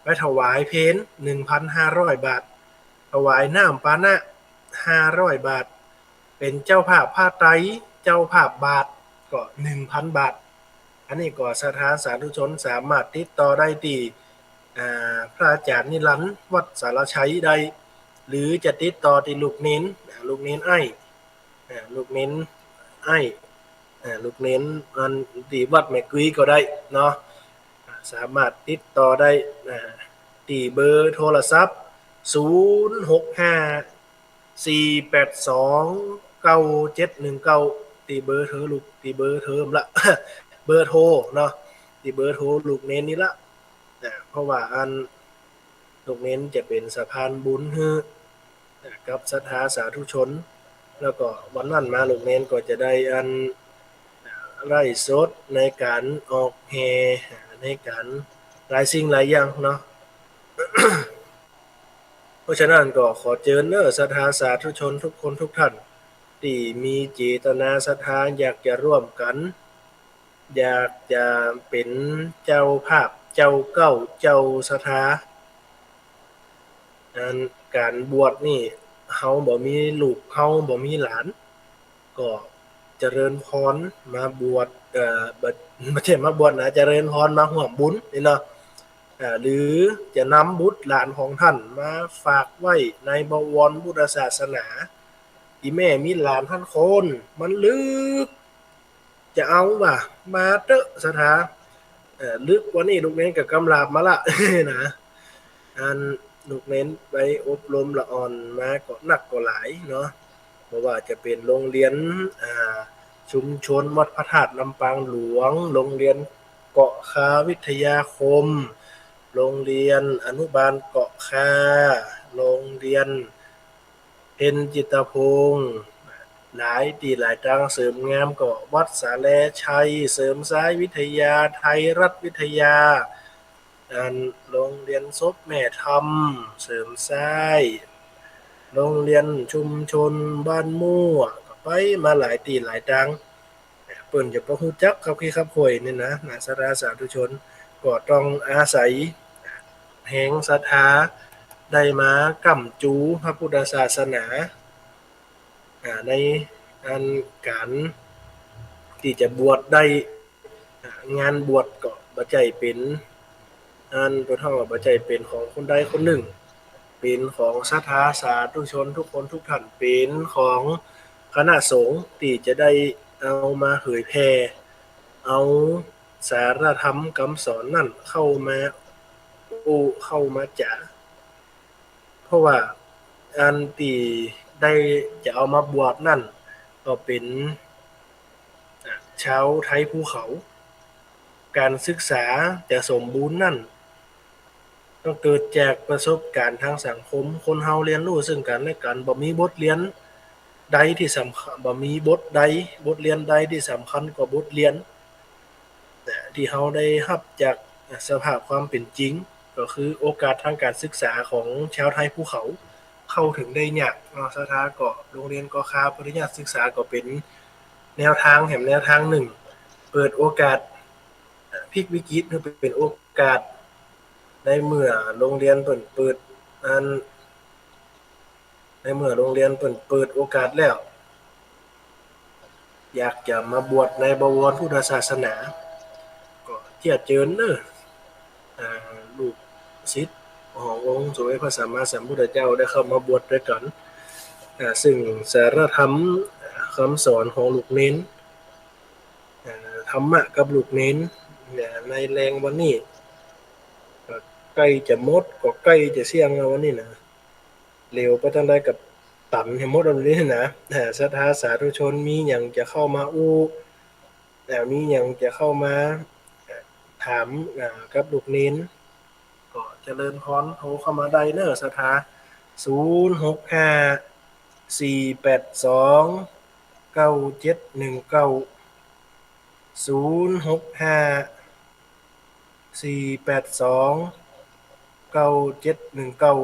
ไปถวายเพล หนึ่งพันห้าร้อยบาท ถวายน้ำปานะ ห้าร้อยบาท เป๋นเจ้าภาพผ้าไตร เจ้าภาพบาตรก็หนึ่งพันบาท อันนี้ก็ศรัทธาสาธุชนสามารถติดต่อได้ตี้ อ่า พระอาจ๋ารย์นิรันดร์วัดสารชัยได้ หรือจะติดต่อตี้ลูกเณร อ่า ลูกเณรไอ้ อ่า ลูกเณรไอ้ อ่า ลูกเณรอันตี้วัดแม่กึ๊ยก็ได้เนาะ อ่า สามารถติดต่อได้ อ่า ตี้เบอร์โทรศัพท์ ศูนย์ หก ห้า สี่ แปด สอง เก้า เจ็ด หนึ่ง เก้า ตี้เบอร์โทรลูก ตี้เบอร์โทรละ เบอร์โทรเนาะ ตี้เบอร์โทรลูกเณรนี่ละ อ่า เพราะว่าอัน ลูกเณรจะเป๋นสะพานบุญหื้อ อ่า กับศรัทธาสาธุชน แล้วก็วันนั้นมาลูกเณรก็จะได้อัน อ่า ไลฟ์สดในก๋านออกแห่ อ่า ในก๋านหลายสิ่งหลายอย่างเนาะ เพราะฉะนั้นก็ขอเจิญเน้อศรัทธาสาธุชนทุกคนทุกท่าน ตี้มีเจตนาศรัทธาอยากจะร่วมกั๋น อยากจะเป๋นเจ้าภาพ เจ้าเก๊า เจ้าศรัทธา อันก๋านบวชนี่ เฮาบ่มีลูก เฮาบ่มีหลาน ก็เจริญพรมาบวช เอ่อ บ่ บ่ใจ้มาบวชนะ เจริญพรมาฮ่วมบุญนี่เนาะ อ่า หรือจะนำบุตรหลานของต้านมาฝากไว้ในบวรพุทธศาสนา ตี้แม่มีหลานหั้นคน มันลึก จะเอาว่า มาเต๊อะศรัทธา เอ่อ ลึกกว่านี้ลูกเณรก็กำหลาบมาละ นะ อันลูกเณรไปอบรมละอ่อนมาก็นักก็หลายเนาะ บ่ว่าจะเป๋นโรงเรียน อ่า ชุมชนวัดพระธาตุลำปางหลวง โรงเรียนเกาะคาวิทยาคม โรงเรียนอนุบาลเกาะคา โรงเรียน เพ็ญจิตพงษ์ หลายตี้หลายตาง เสริมงามก็วัดสาแลชัย เสริมซ้ายวิทยา ไทยรัฐวิทยา อันโรงเรียนศพแม่ธรรม เสริมซ้าย โรงเรียนชุมชนบ้านมั่ว ก็ไปมาหลายตี้หลายตาง เปิ้นจะบ่ฮู้จักครับ ขี้ครับข่อยนี่นะ นะ ศรัทธาสาธุชน ก็ต้องอาศัยแฮงศรัทธา ได้มาก้ำจู๋พระพุทธศาสนา อ่า ในอันก๋านตี้จะบวชได้ อ่า งานบวชก็บ่ใจ้เป๋น อันเปิ้นฮ้องว่าบ่ใจ้เป๋นของคนใดคนนึ่ง เป๋นของศรัทธาสาธุชนทุกคนทุกท่าน เป๋นของคณะสงฆ์ตี้จะได้เอามาเผยแผ่ เอาสาระธรรมกำสอนนั้นเข้ามาอู้เข้ามาจ๋า เพราะว่าอันตี้ได้จะเอามาบวชนั้นก็เป๋น อ่า ชาวไทยภูเขา ก๋านศึกษาจะสมบูรณ์นั้น ต้องเกิดจากประสบก๋ารณ์ตางสังคม คนเฮาเฮียนฮู้ซึ่งกั๋นและกั๋น บ่มีบทเฮียนใดตี้สำคัญ บ่มีบทใด บทเฮียนใดตี้สำคัญกว่าบทเฮียน นะ ตี้เฮาได้ฮับจากสภาพความเป๋นจริง ก็คือโอกาสตางก๋านศึกษาของชาวไทยภูเขา เข้าเถิงได้ยากเนาะ ศรัทธาก็ โรงเรียนเกาะคาปริญญาศึกษาก็เป๋นแนวตางแหมแนวตางนึ่ง เปิดโอกาส พลิกวิกฤตหื้อเป๋นโอกาส ในเมื่อโรงเรียนเปิ้นเปิด อัน ในเมื่อโรงเรียนเปิ้นเปิดโอกาสแล้ว อยากจะมาบวชในบวรพุทธศาสนา ก็เจียเจิญเน้อ อ่า ลูกศิษย์ขององค์สมเด็จพระสัมมาสัมพุทธเจ้าได้เข้ามาบวชด้วยกั๋น อ่า ซึ่งสาระธรรม อ่า กำสอนของลูกเณร อ่า ธรรมะกับลูกเณร เนี่ย ในแลงวันนี้ ก็ใก้จะหมด ก็ใก้จะเสี้ยงแล้ววันนี้นะ เหลวไปตางใดก็ตันหื้อหมดวันนี้นะ อ่า ศรัทธาสาธุชนมีหยังจะเข้ามาอู้ อ่า มีหยังจะเข้ามา อ่า ถาม อ่า กับลูกเณร ก็เจริญพร โทรเข้ามาได้เน้อศรัทธา ศูนย์ หก ห้า สี่ แปด สอง เก้า เจ็ด หนึ่ง เก้า ศูนย์ หก ห้า สี่ แปด สอง เก้า เจ็ด หนึ่ง เก้า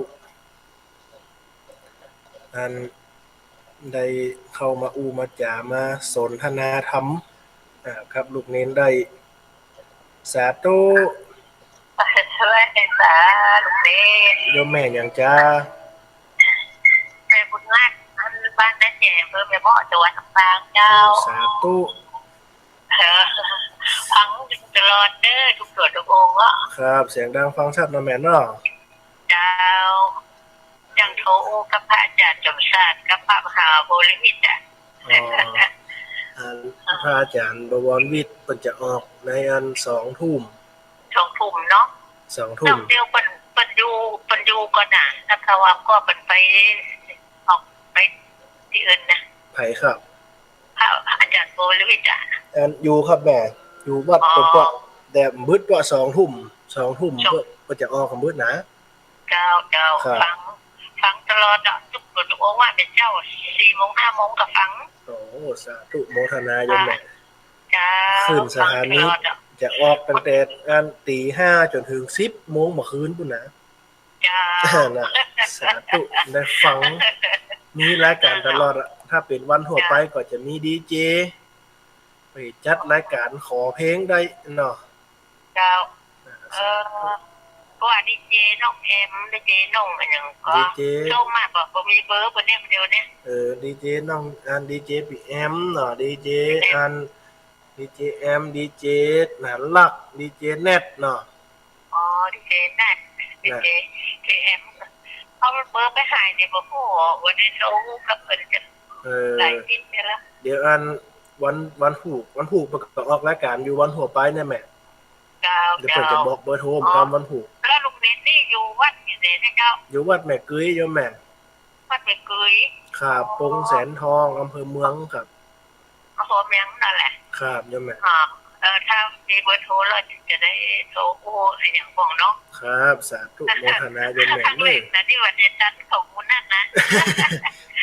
อันได้เข้ามาอู้มาจ๋ามาสนทนาธรรม อ่า กับลูกเณรได้ สาธุ สาธุ สาธุ ลูกเณร โยมแม่หยังจ๊ะ แม่บุญรัตน์ อันบ้านนาแจ อำเภอแม่เมาะ จังหวัดลำปางเจ้า โอ้ สาธุ เออ ฟังตลอดเน้อ ทุกตั๋วทุกองค์เนาะ ครับ เสียงดังฟังชัดเนาะแม่เนาะ เจ้า ยังโทรอู้กับพระอาจ๋ารย์สมชาติ กับพระมหาบวรวิทย์อะ อ๋อ อ่า พระอาจ๋ารย์บวรวิทย์เปิ้นจะออกในอันสองทุ่ม สองทุ่มเนาะ สองทุ่ม เดี๋ยวเปิ้น เปิ้นอยู่ เปิ้นอยู่ก่อนน่ะ ถ้าเขาว่าก็เปิ้นไป ออกไปตี้อื่นน่ะ ใผครับ พระอาจารย์โกลวิทย์อะ อันอยู่ครับแม่ อยู่วัด อ๋อ เปิ้นก็ แต่มืดก็สองทุ่ม สองทุ่ม สอง เปิ้น เปิ้นจะออกมืดนะ เจ้า เจ้า ครับ ฟัง ฟังตลอดอะ ทุก ทุกองค์ว่าเป๋นเจ้า สี่โมง ห้าโมงก็ฟัง โอ้ สาธุ โมทนาโยมแม่ เจ้า ขึ้นสถานี ฟังตลอดอะ จะออกตั้งแต่อันตีห้าจ๋นเถิงสิบโมงเมื่อคืนปู้นนะ เจ้า น่ะ สาธุ ได้ฟัง มีรายก๋านตลอดอะ ถ้าเป๋นวันทั่วไปก็จะมีดีเจ ไปจัดรายก๋านขอเพลงได้เนาะ เจ้า อ่า เออ สาธุ เพราะว่าดีเจน้องแอม ดีเจน้องอะหยังก็ ดีเจ โทรมาบ่ บ่มีเบอร์เปิ้นเนี่ย เดี๋ยวเนี่ย เออ ดีเจน้องอัน ดีเจปี้แอมเนาะ ดีเจ ปี้แอม อัน ดีเจแอม ดีเจน่ารัก ดีเจแนทเนาะ อ๋อ ดีเจแนท ดีเจ น่ะ เจแอม เอาเบอร์ไปหายเนี่ย บ่ฮู้ว่าได้โทรกับเปิ้นจะ เออ หลายปีแล้ว เดี๋ยวอันวัน วันพูก วันพูกเปิ้นก็ออกรายก๋านอยู่วันทั่วไปเนี่ยแม่ เจ้า เดี๋ยวเปิ้นจะบอกเบอร์โทร อ๋อ ต๋อนวันพูก แล้วลุงเด่นนี่อยู่วัดตี้ไหนเนี่ยเจ้า อยู่วัดแม่กึ๊ยโยมแม่ วัดแม่กึ๊ย ครับ อ๋อ ปงแสนทอง อำเภอเมืองครับ อำเภอเมืองนั่นแหละ ครับโยมแม่ อ๋อ เออ ถ้ามีเบอร์โทรแล้วจะได้โทรอู้อะหยังบอกเนาะ ครับ สาธุ โมทนาโยมแม่ ถ้า เด้อ เล่นนะ นี่ว่าจะจัดของหมู่นั่นนะ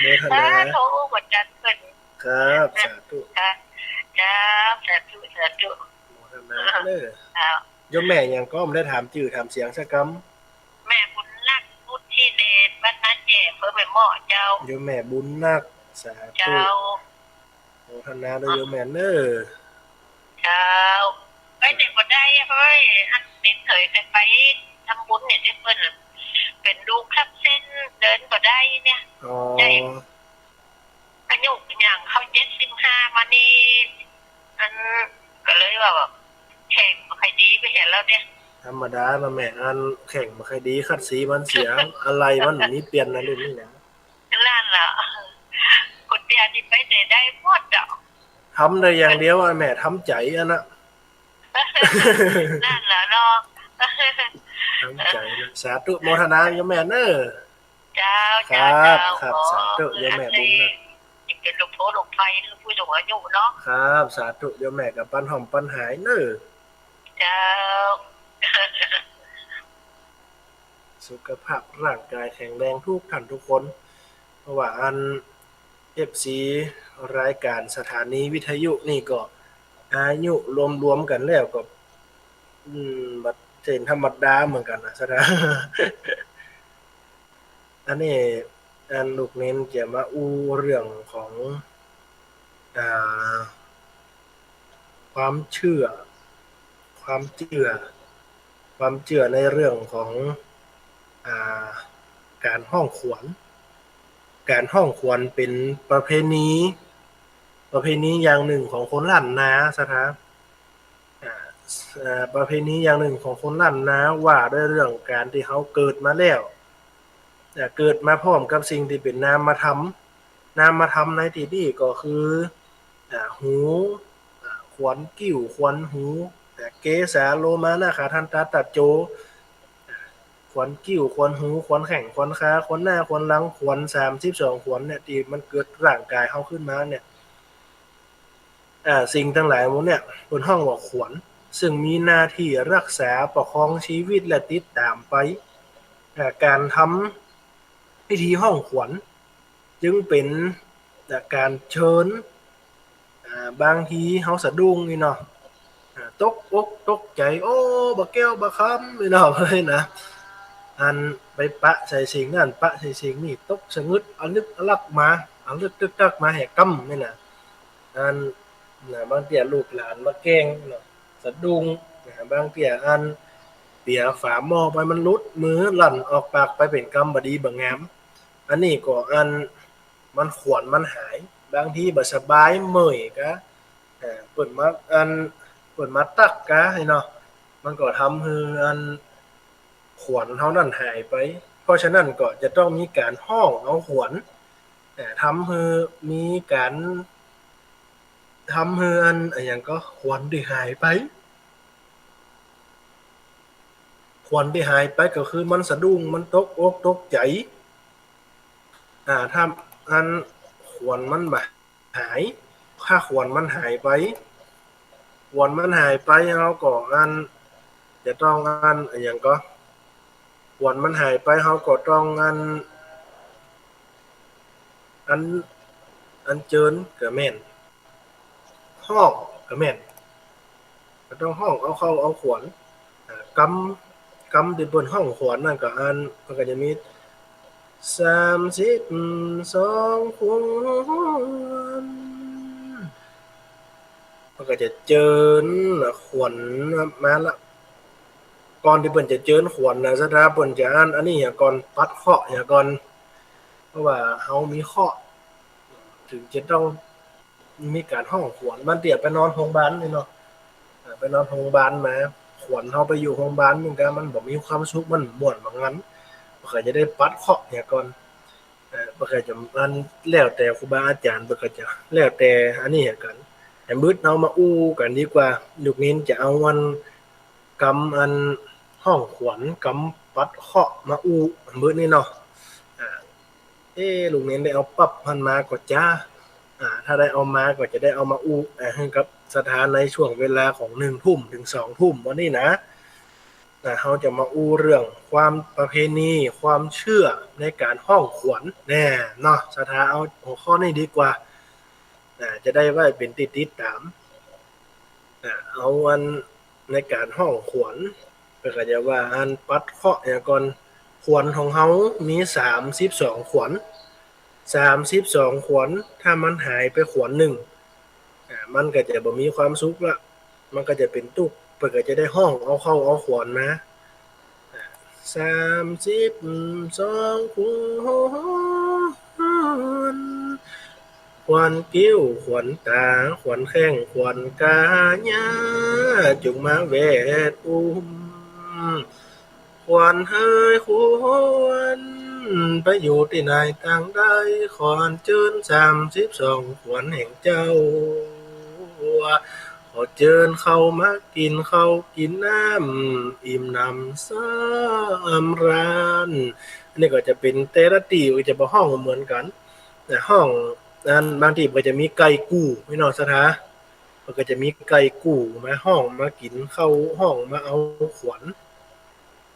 โมทนา เออ โทรอู้ว่าจัดเปิ้น ครับ สาธุ ครับ เจ้า สาธุ สาธุ โมทนาเด้อ ครับ โยมแม่หยังก็บ่ได้ถามจื้อถามเสียงสักกำ แม่บุญนัก วุฒิเดช บ้านนาแจ้ อำเภอแม่เมาะเจ้า โยมแม่บุญนัก สาธุ เจ้า โมทนาเด้อโยมแม่เด้อ เจ้า ไปไหนบ่ได้เฮ้ย อันเน้นเถยเคยไปทำบุญเนี่ย ตี้เปิ้นเป๋นลูกคลับเส้น เดินบ่ได้เนี่ย อ๋อ ได้ อายุย่างเข้าเจ็ดสิบห้ามานี่ อันก็เลยว่าแบบแข้งบ่ค่อยดีไปเหียแล้วเนี่ย ธรรมดาเนาะแม่ อันแข้งบ่ค่อยดี ขัดสีมันเสีย อะไหล่มันมีเปลี่ยนนะรุ่นนี้นะ นั่นแหละ คนเดียวนี่ไปไหนได้หมดอะ ทำได้อย่างเดียวอะแม่ ทำใจ๋อะนะ นั่นแหละเนาะ ทำใจ๋นะ สาธุโมทนาโยมแม่เน้อ เจ้า ครับ เจ้า ครับ ขอ สาธุ โยมแม่บุญนะ จะเป๋นหลวงพ่อหลวงไพหรือผู้สูงอายุเนาะ ครับ สาธุ โยมแม่ก็ปันหอมปันหายเน้อ เจ้า สุขภาพร่างกายแข็งแรงทุกท่านทุกคน เพราะว่าอัน เอฟซี รายการสถานีวิทยุนี่ก็อายุรวมๆ กั๋นแล้วก็ อืม บ่เจ๋นธรรมดาเหมือนกั๋นนะ สถา อันนี้ อันลูกเณรจะมาอู้เรื่องของ อ่า ความเจื้อ ความเจื้อ ความเจื้อในเรื่องของ อ่า ก๋านฮ้องขวัญ ก๋านฮ้องขวัญเป๋นประเพณี ประเพณีอย่างนึ่งของคนล้านนา สถา อ่า เอ่อ ประเพณีอย่างนึ่งของคนล้านนาว่าด้วยเรื่องก๋านตี้เฮาเกิดมาแล้ว อ่า เกิดมาพร้อมกับสิ่งตี้เป๋นนามธรรม นามธรรมในตี้นี้ก็คือ อ่า หู อ่า ขนคิ้ว ขนหู อ่า เกสา โลมา นาคา ทันตา ตะโจ อ่า ขนคิ้ว ขนหู ขนแข้ง ขนขา ขนหน้า ขนหลัง ขนสามสิบสองขนเนี่ย ตี้มันเกิดร่างกายเฮาขึ้นมาเนี่ย อ่า สิ่งตังหลายหมู่เนี่ย เปิ้นฮ้องว่าขวัญ ซึ่งมีหน้าตี้รักษาประคองชีวิตและติดต๋ามไป อ่า ก๋านทำพิธีฮ้องขวัญ จึงเป๋น อ่า ก๋านเจิญ อ่า บางทีเฮาสะดุ้งนี่เนาะ อ่า ตกอกตกใจ๋ โอ้ บ่าแก้วบ่าคำนี่เนาะ เฮ้ยนะ อันไปปะใส่สิ่งนั้น ปะใส่สิ่งนี้ ตกสะงึด อะลึกอะลักมา อะลึกตึกตักมาแหกกำนี่นะ อัน นะ บางเตื้อลูกหลานมาแกล้งเนาะ สะดุ้ง นะ บางเตื้ออันเปียฝาหม้อไปมันหลุดมือ ลั่นออกปากไปเป๋นกำบ่ดีบ่างาม อันนี้ก็อันมันขวัญมันหาย บางทีบ่สบายเมื่อยกา เอ่อ เปิ้นมาอัน เปิ้นมาตั๊กกา เนาะ มันก็ทำหื้ออันขวัญเฮานั้นหายไป เพราะฉะนั้นก็จะต้องมีก๋านฮ้องเอาขวัญ เอ่อ ทำหื้อมีก๋าน ทำหื้ออัน อะหยังก็ขวัญได้หายไป ขวัญตี้หายไปก็คือมันสะดุ้ง มันตกอกตกใจ๋ อ่า ถ้าอันขวัญมันบ่หาย ถ้าขวัญมันหายไป ขวัญมันหายไป เฮาก็อัน จะต้องอัน อะหยังก็ ขวัญมันหายไป เฮาก็ต้องอัน อัน อันเจิญก็แม่น ฮ้องก็แม่น ก็ต้องฮ้องเอาเข้าเอาขวัญ อ่า กำ กำตี้เปิ้นฮ้องขวัญนั่นก็อัน มันก็จะมี สามสิบสองขวัญ มันก็จะเจิญขวัญมาละ ก่อนตี้เปิ้นจะเจิญขวัญนะ ศรัทธาเปิ้นจะอัน อันนี้เหียก่อน ปัดเคราะห์เหียก่อน เพราะว่าเฮามีเคราะห์ เถิงจะต้องมีก๋านฮ้องขวัญ บางเตื้อไปนอนโฮงบาลนี่เนาะ อ่า ไปนอนโฮงบาลมา ขวัญเฮาไปอยู่โฮงบาล มันก็ มันบ่มีความสุข มันม่วนบ่งัน เปิ้นก็จะได้ปัดเคราะห์เหียก่อน เอ่อ เปิ้นก็จะอัน แล้วแต่ครูบาอาจ๋ารย์ เปิ้นก็จะ แล้วแต่อันนี้เหียกั๋น แหมบึดเฮามาอู้กั๋นดีกว่า ลูกเณรจะเอาอัน กำอันฮ้องขวัญ กำปัดเคราะห์มาอู้ แหมบึดนี้เนาะ อ่า เอ๊ะ ลูกเณรได้เอาปั๊บหั้นมาก่อจ๊ะ อ่า ถ้าได้เอามาก็จะได้เอามาอู้ อ่า หื้อกับศรัทธาในช่วงเวลาของหนึ่งทุ่มเถิงสองทุ่มวันนี้นะ อ่า เฮาจะมาอู้เรื่องความประเพณี ความเชื่อในก๋านฮ้องขวัญแน่เนาะ ศรัทธาเอาหัวข้อนี้ดีกว่า อ่า จะได้ไว้เป๋นตี้ติดต๋าม อ่า เอาอัน ในก๋านฮ้องขวัญ เปิ้นก็จะว่าอันปัดเคราะห์เหียก่อน ขวัญของเฮามีสามสิบสองขวัญ สามสิบสองขวัญ ถ้ามันหายไปขวัญนึ่ง อ่า มันก็จะบ่มีความสุขละ มันก็จะเป๋นตุ๊กข์ เปิ้นก็จะได้ฮ้องเอาเข้าเอาขวัญมา สามสิบสองขวัญ ขวัญกิ้ว ขวัญต๋า ขวัญแข้ง ขวัญก๋า อย่าจุ่งมาแวดอุ้ม ขวัญเฮยขวัญ ไปอยู่ตี้ไหนต๋างใด ขออัญเจิญสามสิบสองขวัญแห่งเจ้า ขอเจิญเข้ามากิ๋นข้าวกิ๋นน้ำ อิ่มหนำสำราญ อันนี้ก็จะเป๋นแต่ละตี้ก็จะมาฮ้องบ่เหมือนกั๋น นะ ฮ้องอัน บางตี้ก็จะมีไก่กู่ พี่น้องศรัทธา เปิ้นก็จะมีไก่กู่มาฮ้องมากิ๋นข้าว ฮ้องมาเอาขวัญ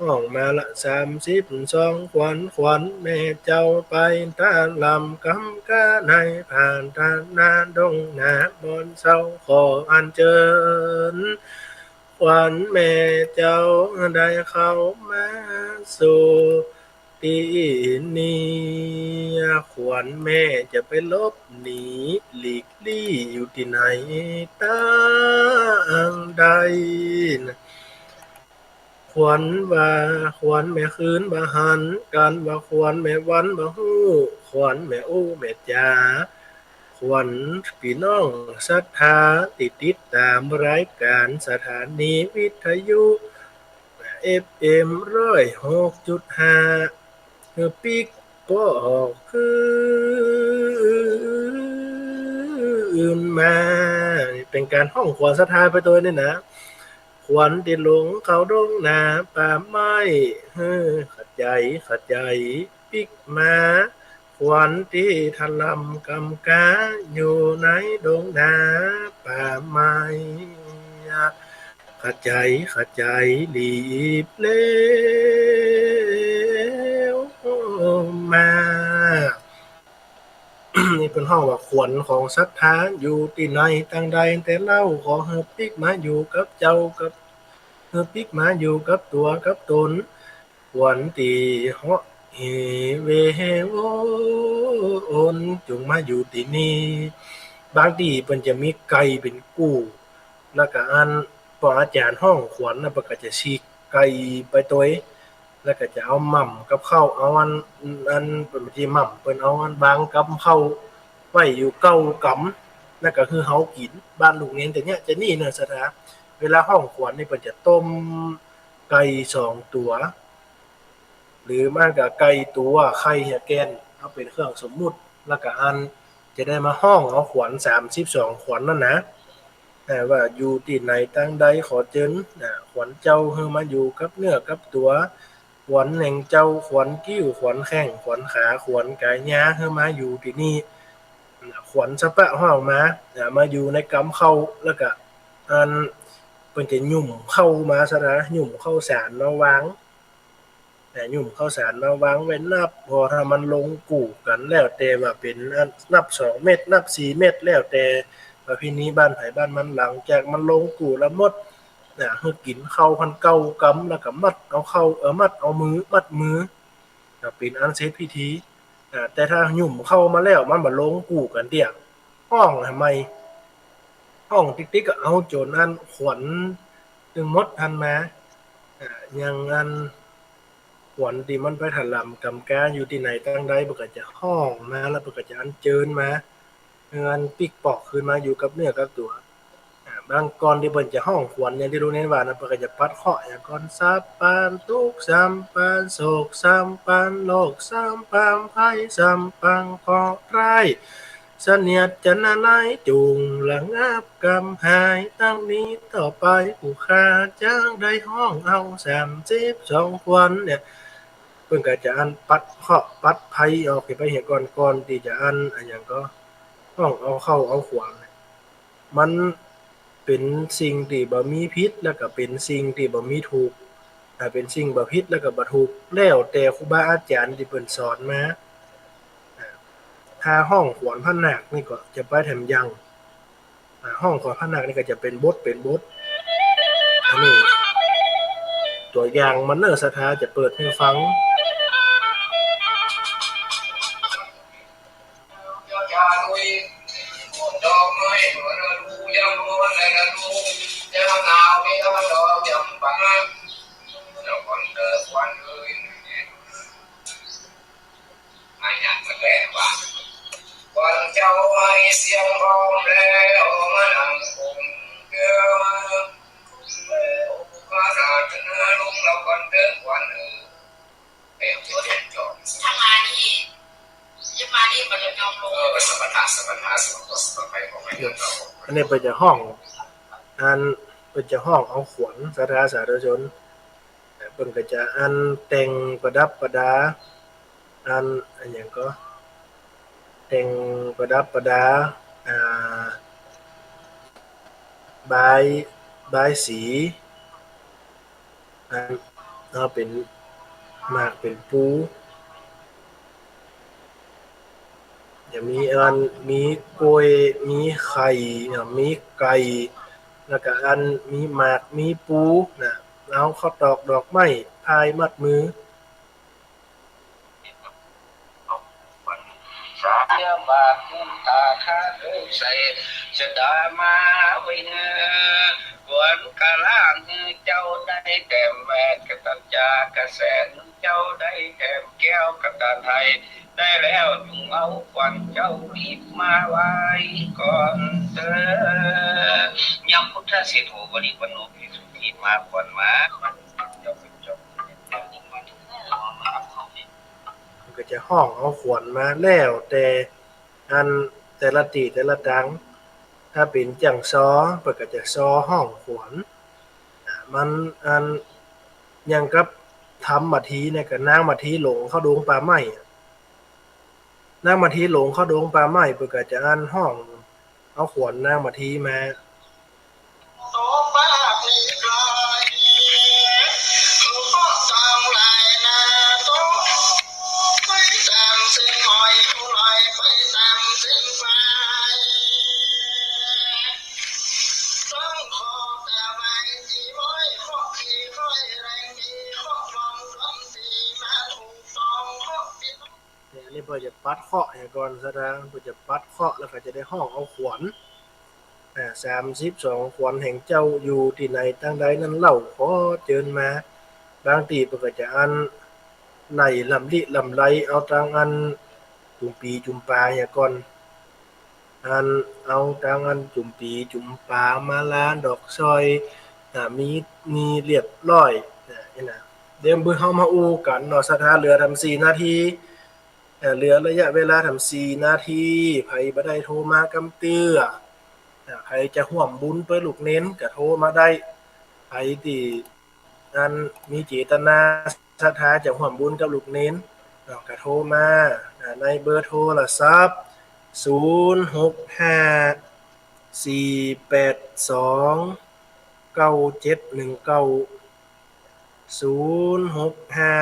ฮ้องมาละ สามสิบสองขวัญ ขวัญแม่เจ้าไปตะลำกำก๊า ในผานตะนาดงนาบ่อนเซา ขออัญเจิญ ขวัญแม่เจ้าได้เข้ามาสู่ตี้นี้ ขวัญแม่จะไปหลบหนีหลีกลี้อยู่ตี้ไหนต๋างใด ขวัญว่า ขวัญแม่คืนบ่หัน กั๋นว่าขวัญแม่วันบ่ฮู้ ขวัญแม่อู้แม่จ๋า ขวัญปี้น้องศรัทธาตี้ติดต๋ามรายก๋านสถานีวิทยุ เอฟเอ็ม ร้อยหกจุดห้า หื้อปิ๊กปอกคืนมา เป๋นก๋านฮ้องขวัญศรัทธาไปตวยนี่นะ ขวัญตี้หลงเข้าดงนาป่าไม้ หื้อขะใจ๋ ขะใจ๋ปิ๊กมา ขวัญตี้ถล่ำกำก๊าอยู่ในดงนาป่าไม้ ขะใจ๋ ขะใจ๋หลีบเร็วมา นี่เปิ้นฮ้องว่าขวัญของศรัทธาอยู่ตี้ไหนตางใดแต่เล่า ขอหื้อปิ๊กมาอยู่กับเจ้ากับ หื้อปิ๊กมาอยู่กับตั๋วกับต๋น ขวัญตี้เหาะเหเววน จุ่งมาอยู่ตี้นี่ บางตี้เปิ้นจะมีไก่เป๋นกู้ แล้วก็อัน ป้ออาจ๋ารย์ฮ้องขวัญนะ เปิ้นก็จะฉีกไก่ไปตวย แล้วก็จะเอาหม่ำกับข้าว เอาอัน อัน เปิ้นบ่ใจ้หม่ำ เปิ้นเอาอันวางกำข้าวไว้อยู่เก้ากำ แล้วก็หื้อเฮากิ๋น บ้านลูกเณรจะเนี้ย จะนี่เนาะศรัทธา เวลาฮ้องขวัญนี่เปิ้นจะต้มไก่สองตั๋ว หรือบ่ก็ไก่ตั๋ว ไข่เหียแกน เอาเป๋นเครื่องสมมุติ แล้วก็อันจะได้มาฮ้องเอาขวัญสามสิบสองขวัญนั่นนะ อ่า ว่าอยู่ตี้ไหนตางใด ขอเจิญ อ่า ขวัญเจ้าหื้อมาอยู่กับเนื้อกับตั๋ว ขวัญแห่งเจ้า ขวัญคิ้ว ขวัญแข้ง ขวัญขา ขวัญก๋ายา หื้อมาอยู่ตี้นี่ อ่า ขวัญสะปะฮ้องมา อ่า มาอยู่ในกำเข้า แล้วก็ อัน เปิ้นจะหยุ่มเข้ามาซะนะ หยุ่มข้าวสารมาวาง อ่า หยุ่มข้าวสารมาวางไว้นับ พอถ้ามันลงกู่กั๋น แล้วแต่ว่าเป๋นอันนับสองเม็ด นับสี่เม็ด แล้วแต่ประเพณีบ้านใผบ้านมัน หลังจากมันลงกู่แล้วหมด อ่า หื้อกิ๋นข้าวพันเก้ากำ แล้วก็มัดเอาข้าว เอ่อ มัดเอามือ มัดมือ อ่า เป๋นอันเสร็จพิธี อ่า แต่ถ้าหยุ่มเข้ามาแล้ว มันบ่ลงกู่กั๋นเตื้อ ฮ้องใหม่ ฮ้องติ๊กๆ ก็เอาจ๋นอันขวัญตึงหมดหั้นมา อ่า อย่างอันขวัญตี้มันไปถล่ำก๋ำกาอยู่ตี้ไหนตางใด เปิ้นก็จะฮ้องมา แล้วเปิ้นก็จะอันเจิญมา อันปิ๊กปอกคืนมาอยู่กับเนื้อกับตั๋ว อ่า บางก่อนตี้เปิ้นจะฮ้องขวัญอย่างตี้ลุงเณรว่านะ เปิ้นก็จะปัดเคราะห์อย่างก่อน สามปานตุ๊กข์ สามปานโศก สามปานโรค สามปานภัย สามปานเคราะห์ร้าย เสนียดจัญไรจุ่งระงับกำหาย ตั้งนี้ต่อไปผู้ข้าจักได้ฮ้องเอา สามสิบสองขวัญ เนี่ย เปิ้นก็จะอันปัดเคราะห์ปัดภัยออกไปเหียก่อน ก่อนตี้จะอัน อะหยังก็ ฮ้องเอาเข้าเอาขวัญ มันเป๋นสิ่งตี้บ่มีผิด แล้วก็เป๋นสิ่งตี้บ่มีถูก อ่า เป๋นสิ่งบ่ผิดแล้วก็บ่ถูก แล้วแต่ครูบาอาจ๋ารย์ตี้เปิ้นสอนมา อ่า ถ้าฮ้องขวัญพระนาคนี่ก็จะไปแถมยัง อ่า ฮ้องขวัญพระนาคนี่ก็จะเป๋นบท เป๋นบท อันนี้ตั๋วอย่างมันเน่อ ศรัทธาจะเปิดหื้อฟัง อันนี้เปิ้นจะฮ้อง อัน เปิ้นจะฮ้องเอาขวัญ ศรัทธาสาธุชน เปิ้นก็จะอันแต่งประดับประดา อัน อะหยังก็ แต่งประดับประดา อ่า บาย บายสี อัน เอาเป๋นหมากเป๋นปู จะมีอัน มีกล้วย มีไข่ อ่า มีไก่ แล้วก็อัน มีหมาก มีปูนะ เอาข้าวตอกดอกไม้พายมัดมือ สาบาทบุญตาข้าเอ่ยใส่ชะดามาไว้เนื้อ ขวัญกะลาหื้อเจ้าได้แต้มแวด กะตัญญากะแสน เจ้าได้แต้มแก้วกะตาไทย ได้แล้วจุ่งเอาขวัญเจ้ารีบมาไหว้ก่อนเต๊อะ ยะพุทธะเสโถ ปะริปันโน ภิกขุ มาขวัญมา เจ้าเป็นเจ้า ก็จะฮ้องเอาขวัญมา แล้วแต่อันแต่ละตี้แต่ละตาง ถ้าเป๋นจ้างซอ เปิ้นก็จะซอฮ้องขวัญ อ่า มันอัน อย่างกับทำมาทีเนี่ย ก็นางมาทีหลงเข้าดงป่าไม้อะ นางมาทีหลงเข้าดงป่าไม้ เปิ้นก็จะอันฮ้องเอาขวัญนางมาทีมา เนี่ย อันนี้เปิ้นจะปัดเคราะห์เหียก่อน ศรัทธา เปิ้นจะปัดเคราะห์ แล้วก็จะได้ฮ้องเอาขวัญ อ่า สามสิบสองขวัญแห่งเจ้าอยู่ตี้ไหนตางใดนั้นเล่า ขอเจิญมา บางตี้เปิ้นก็จะอันไล่ลำลิลำไร เอาตางอันจุมปี๋จุมปาเหียก่อน อันเอาตางอันจุมปี๋จุมปา มาลา ดอกสร้อย อ่า มี มีเรียบร้อย อ่า นี่นะ เดี๋ยวเปิ้นเฮามาอู้กั๋นเนาะ ศรัทธา เหลือแถมสี่นาที อ่า เหลือระยะเวลาแถมสี่นาที ใผบ่ได้โทรมากำเตื้อ อ่า ใผจะฮ่วมบุญเปื้อลูกเณรก็โทรมาได้ ใผตี้อันมีเจตนาศรัทธาจะฮ่วมบุญกับลูกเณร อ่า ก็โทรมา อ่า ในเบอร์โทรศัพท์ ศูนย์ หก ห้า สี่ แปด สอง เก้า เจ็ด หนึ่ง เก้า ศูนย์ หก ห้า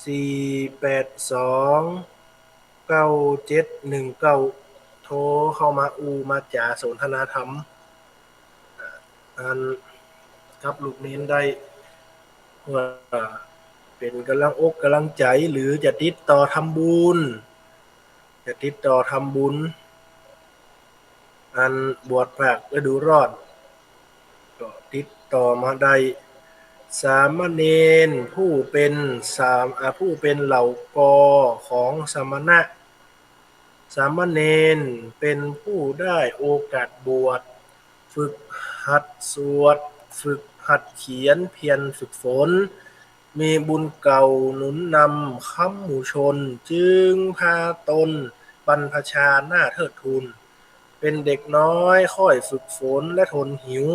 สี่ แปด สอง เก้า เจ็ด หนึ่ง เก้า โทรเข้ามาอู้มาจ๋าสนทนาธรรม อ่า อันกับลูกเณรได้ เปื้อเป๋นก๋ำลังอกก๋ำลังใจ๋ หรือจะติดต่อทำบุญ จะติดต่อทำบุญ อันบวชภาคฤดูร้อน ก็ติดต่อมาได้ สามเณรผู้เป๋นสาม อ่า ผู้เป๋นเหล่ากอของสมณะ สามเณรเป๋นผู้ได้โอกาสบวช ฝึกหัดสวด ฝึกหัดเขียน เพียรฝึกฝน มีบุญเก่าหนุนนำค้ำหมู่ชน จึงพาตนบรรพชาหน้าเทิดทูน เป๋นเด็กน้อยค่อยฝึกฝนและทนหิว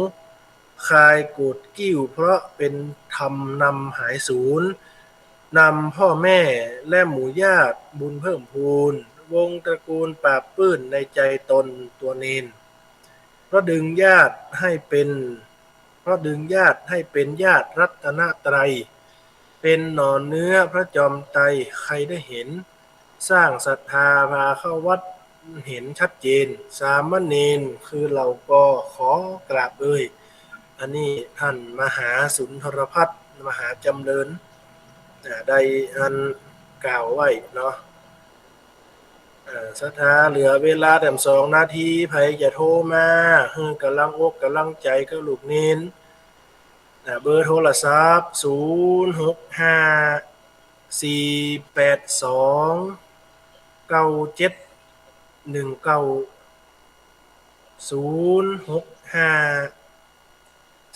คลายโกรธกริ้วเพราะเป๋นธรรมนำหายสูญ นำพ่อแม่และหมู่ญาติบุญเพิ่มพูน วงตระกูลปราบปลื้มในใจตนตัวเณร เพราะดึงญาติให้เป๋น เพราะดึงญาติให้เป๋นญาติรัตนตรัย เป๋นหน่อเนื้อพระจอมไตรใครได้เห็น สร้างศรัทธาพาเข้าวัดเห็นชัดเจน สามเณรคือเหล่ากอขอกราบเอ่ย อันนี้ท่านมหาสุนทรภัทร มหาจำเริญ อ่า ได้อันกล่าวไว้เนาะ อ่า ศรัทธาเหลือเวลาแหมสองนาที ใผจะโทรมาหื้อก๋ำลังอกก๋ำลังใจ๋กับลูกเณร อ่า เบอร์โทรศัพท์ ศูนย์ หก ห้า สี่ แปด สอง เก้า เจ็ด หนึ่ง เก้า ศูนย์ หก ห้า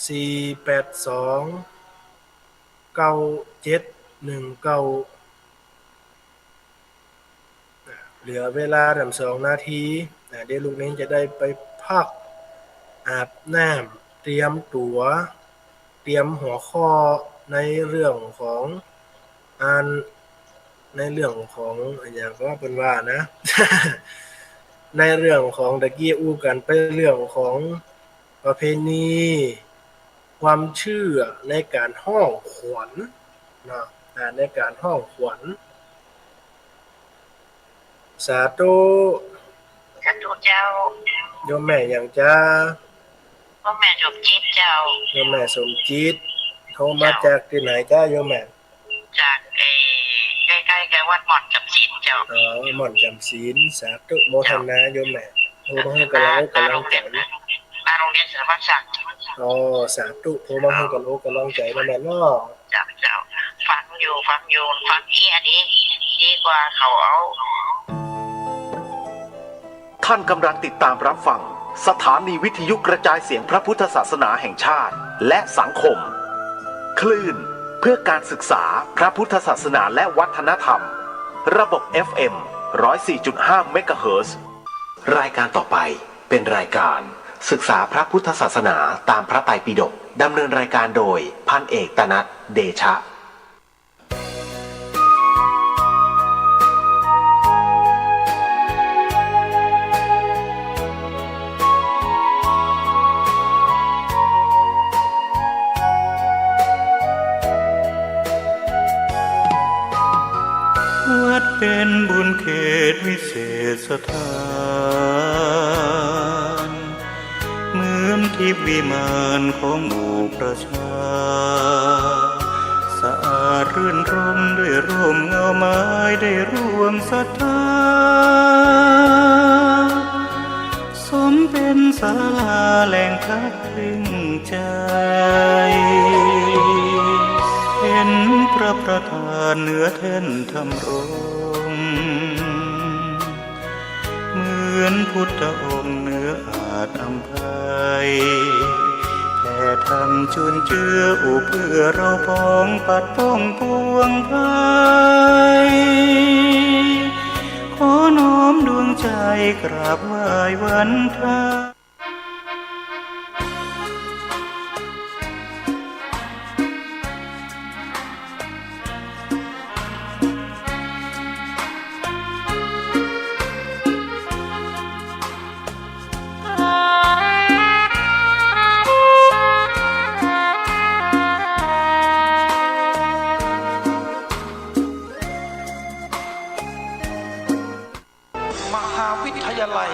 สี่ แปด สอง เก้า เจ็ด หนึ่ง เก้า อ่า เหลือเวลาแหมสองนาที อ่า เดี๋ยวลูกเณรจะได้ไปพัก อาบน้ำ เตรียมตั๋ว เตรียมหัวข้อในเรื่องของ อัน ในเรื่องของ อะหยังก็เปิ้นว่านะ ในเรื่องของตะกี้อู้กั๋นไปเรื่องของประเพณี ความเชื่อในก๋านฮ้องขวัญเนาะ อ่า ในก๋านฮ้องขวัญ สาธุ สาธุเจ้า โยมแม่หยังจ๊ะ โยมแม่สมจิตเจ้า โยมแม่สมจิต โทรมาจากตี้ไหนจ๊ะโยมแม่ จาก เอ่อ ใก้ๆ กับวัดหม่อนจำศีลเจ้า อ๋อ หม่อนจำศีล สาธุโมทนาโยมแม่ โทรมาหื้อก๋ำลังอกก๋ำลังใจ๋ หน้าโรงเรียนสารพัดศักดิ์ อ๋อ สาธุ โทรมาหื้อก๋ำลังอกก๋ำลังใจ๋นะแม่เนาะ เจ้า เจ้า ฟังอยู่ ฟังอยู่ ฟังอี้อันนี้ดีกว่าเขาเอา ท่านกำลังติดตามรับฟังสถานีวิทยุกระจายเสียงพระพุทธศาสนาแห่งชาติและสังคม คลื่นเพื่อการศึกษาพระพุทธศาสนาและวัฒนธรรม ระบบ เอฟ เอ็ม ร้อยสี่จุดห้า เมกะเฮิรตซ์ รายการต่อไปเป็นรายการศึกษาพระพุทธศาสนาตามพระไตรปิฎก ดำเนินรายการโดยพันเอกตนัส เดชะ วัดเป๋นบุญเขตวิเศษสถาน เหมือนทิพย์วิมานของหมู่ประชา สะอาดรื่นรมย์ด้วยร่มเงาไม้ได้ร่วมศรัทธา สมเป๋นศาลาแหล่งพักพิงใจ เห็นพระประธานเหนือแท่นธรรมรงค์ เหมือนพุทธองค์เหนืออาจอำไพ แผ่ธรรมจุนเจืออุบเอื้อเราปองปัดป้องปวงภัย ขอน้อมดวงใจกราบไหว้ เวินเธอ มหาวิทยาลัย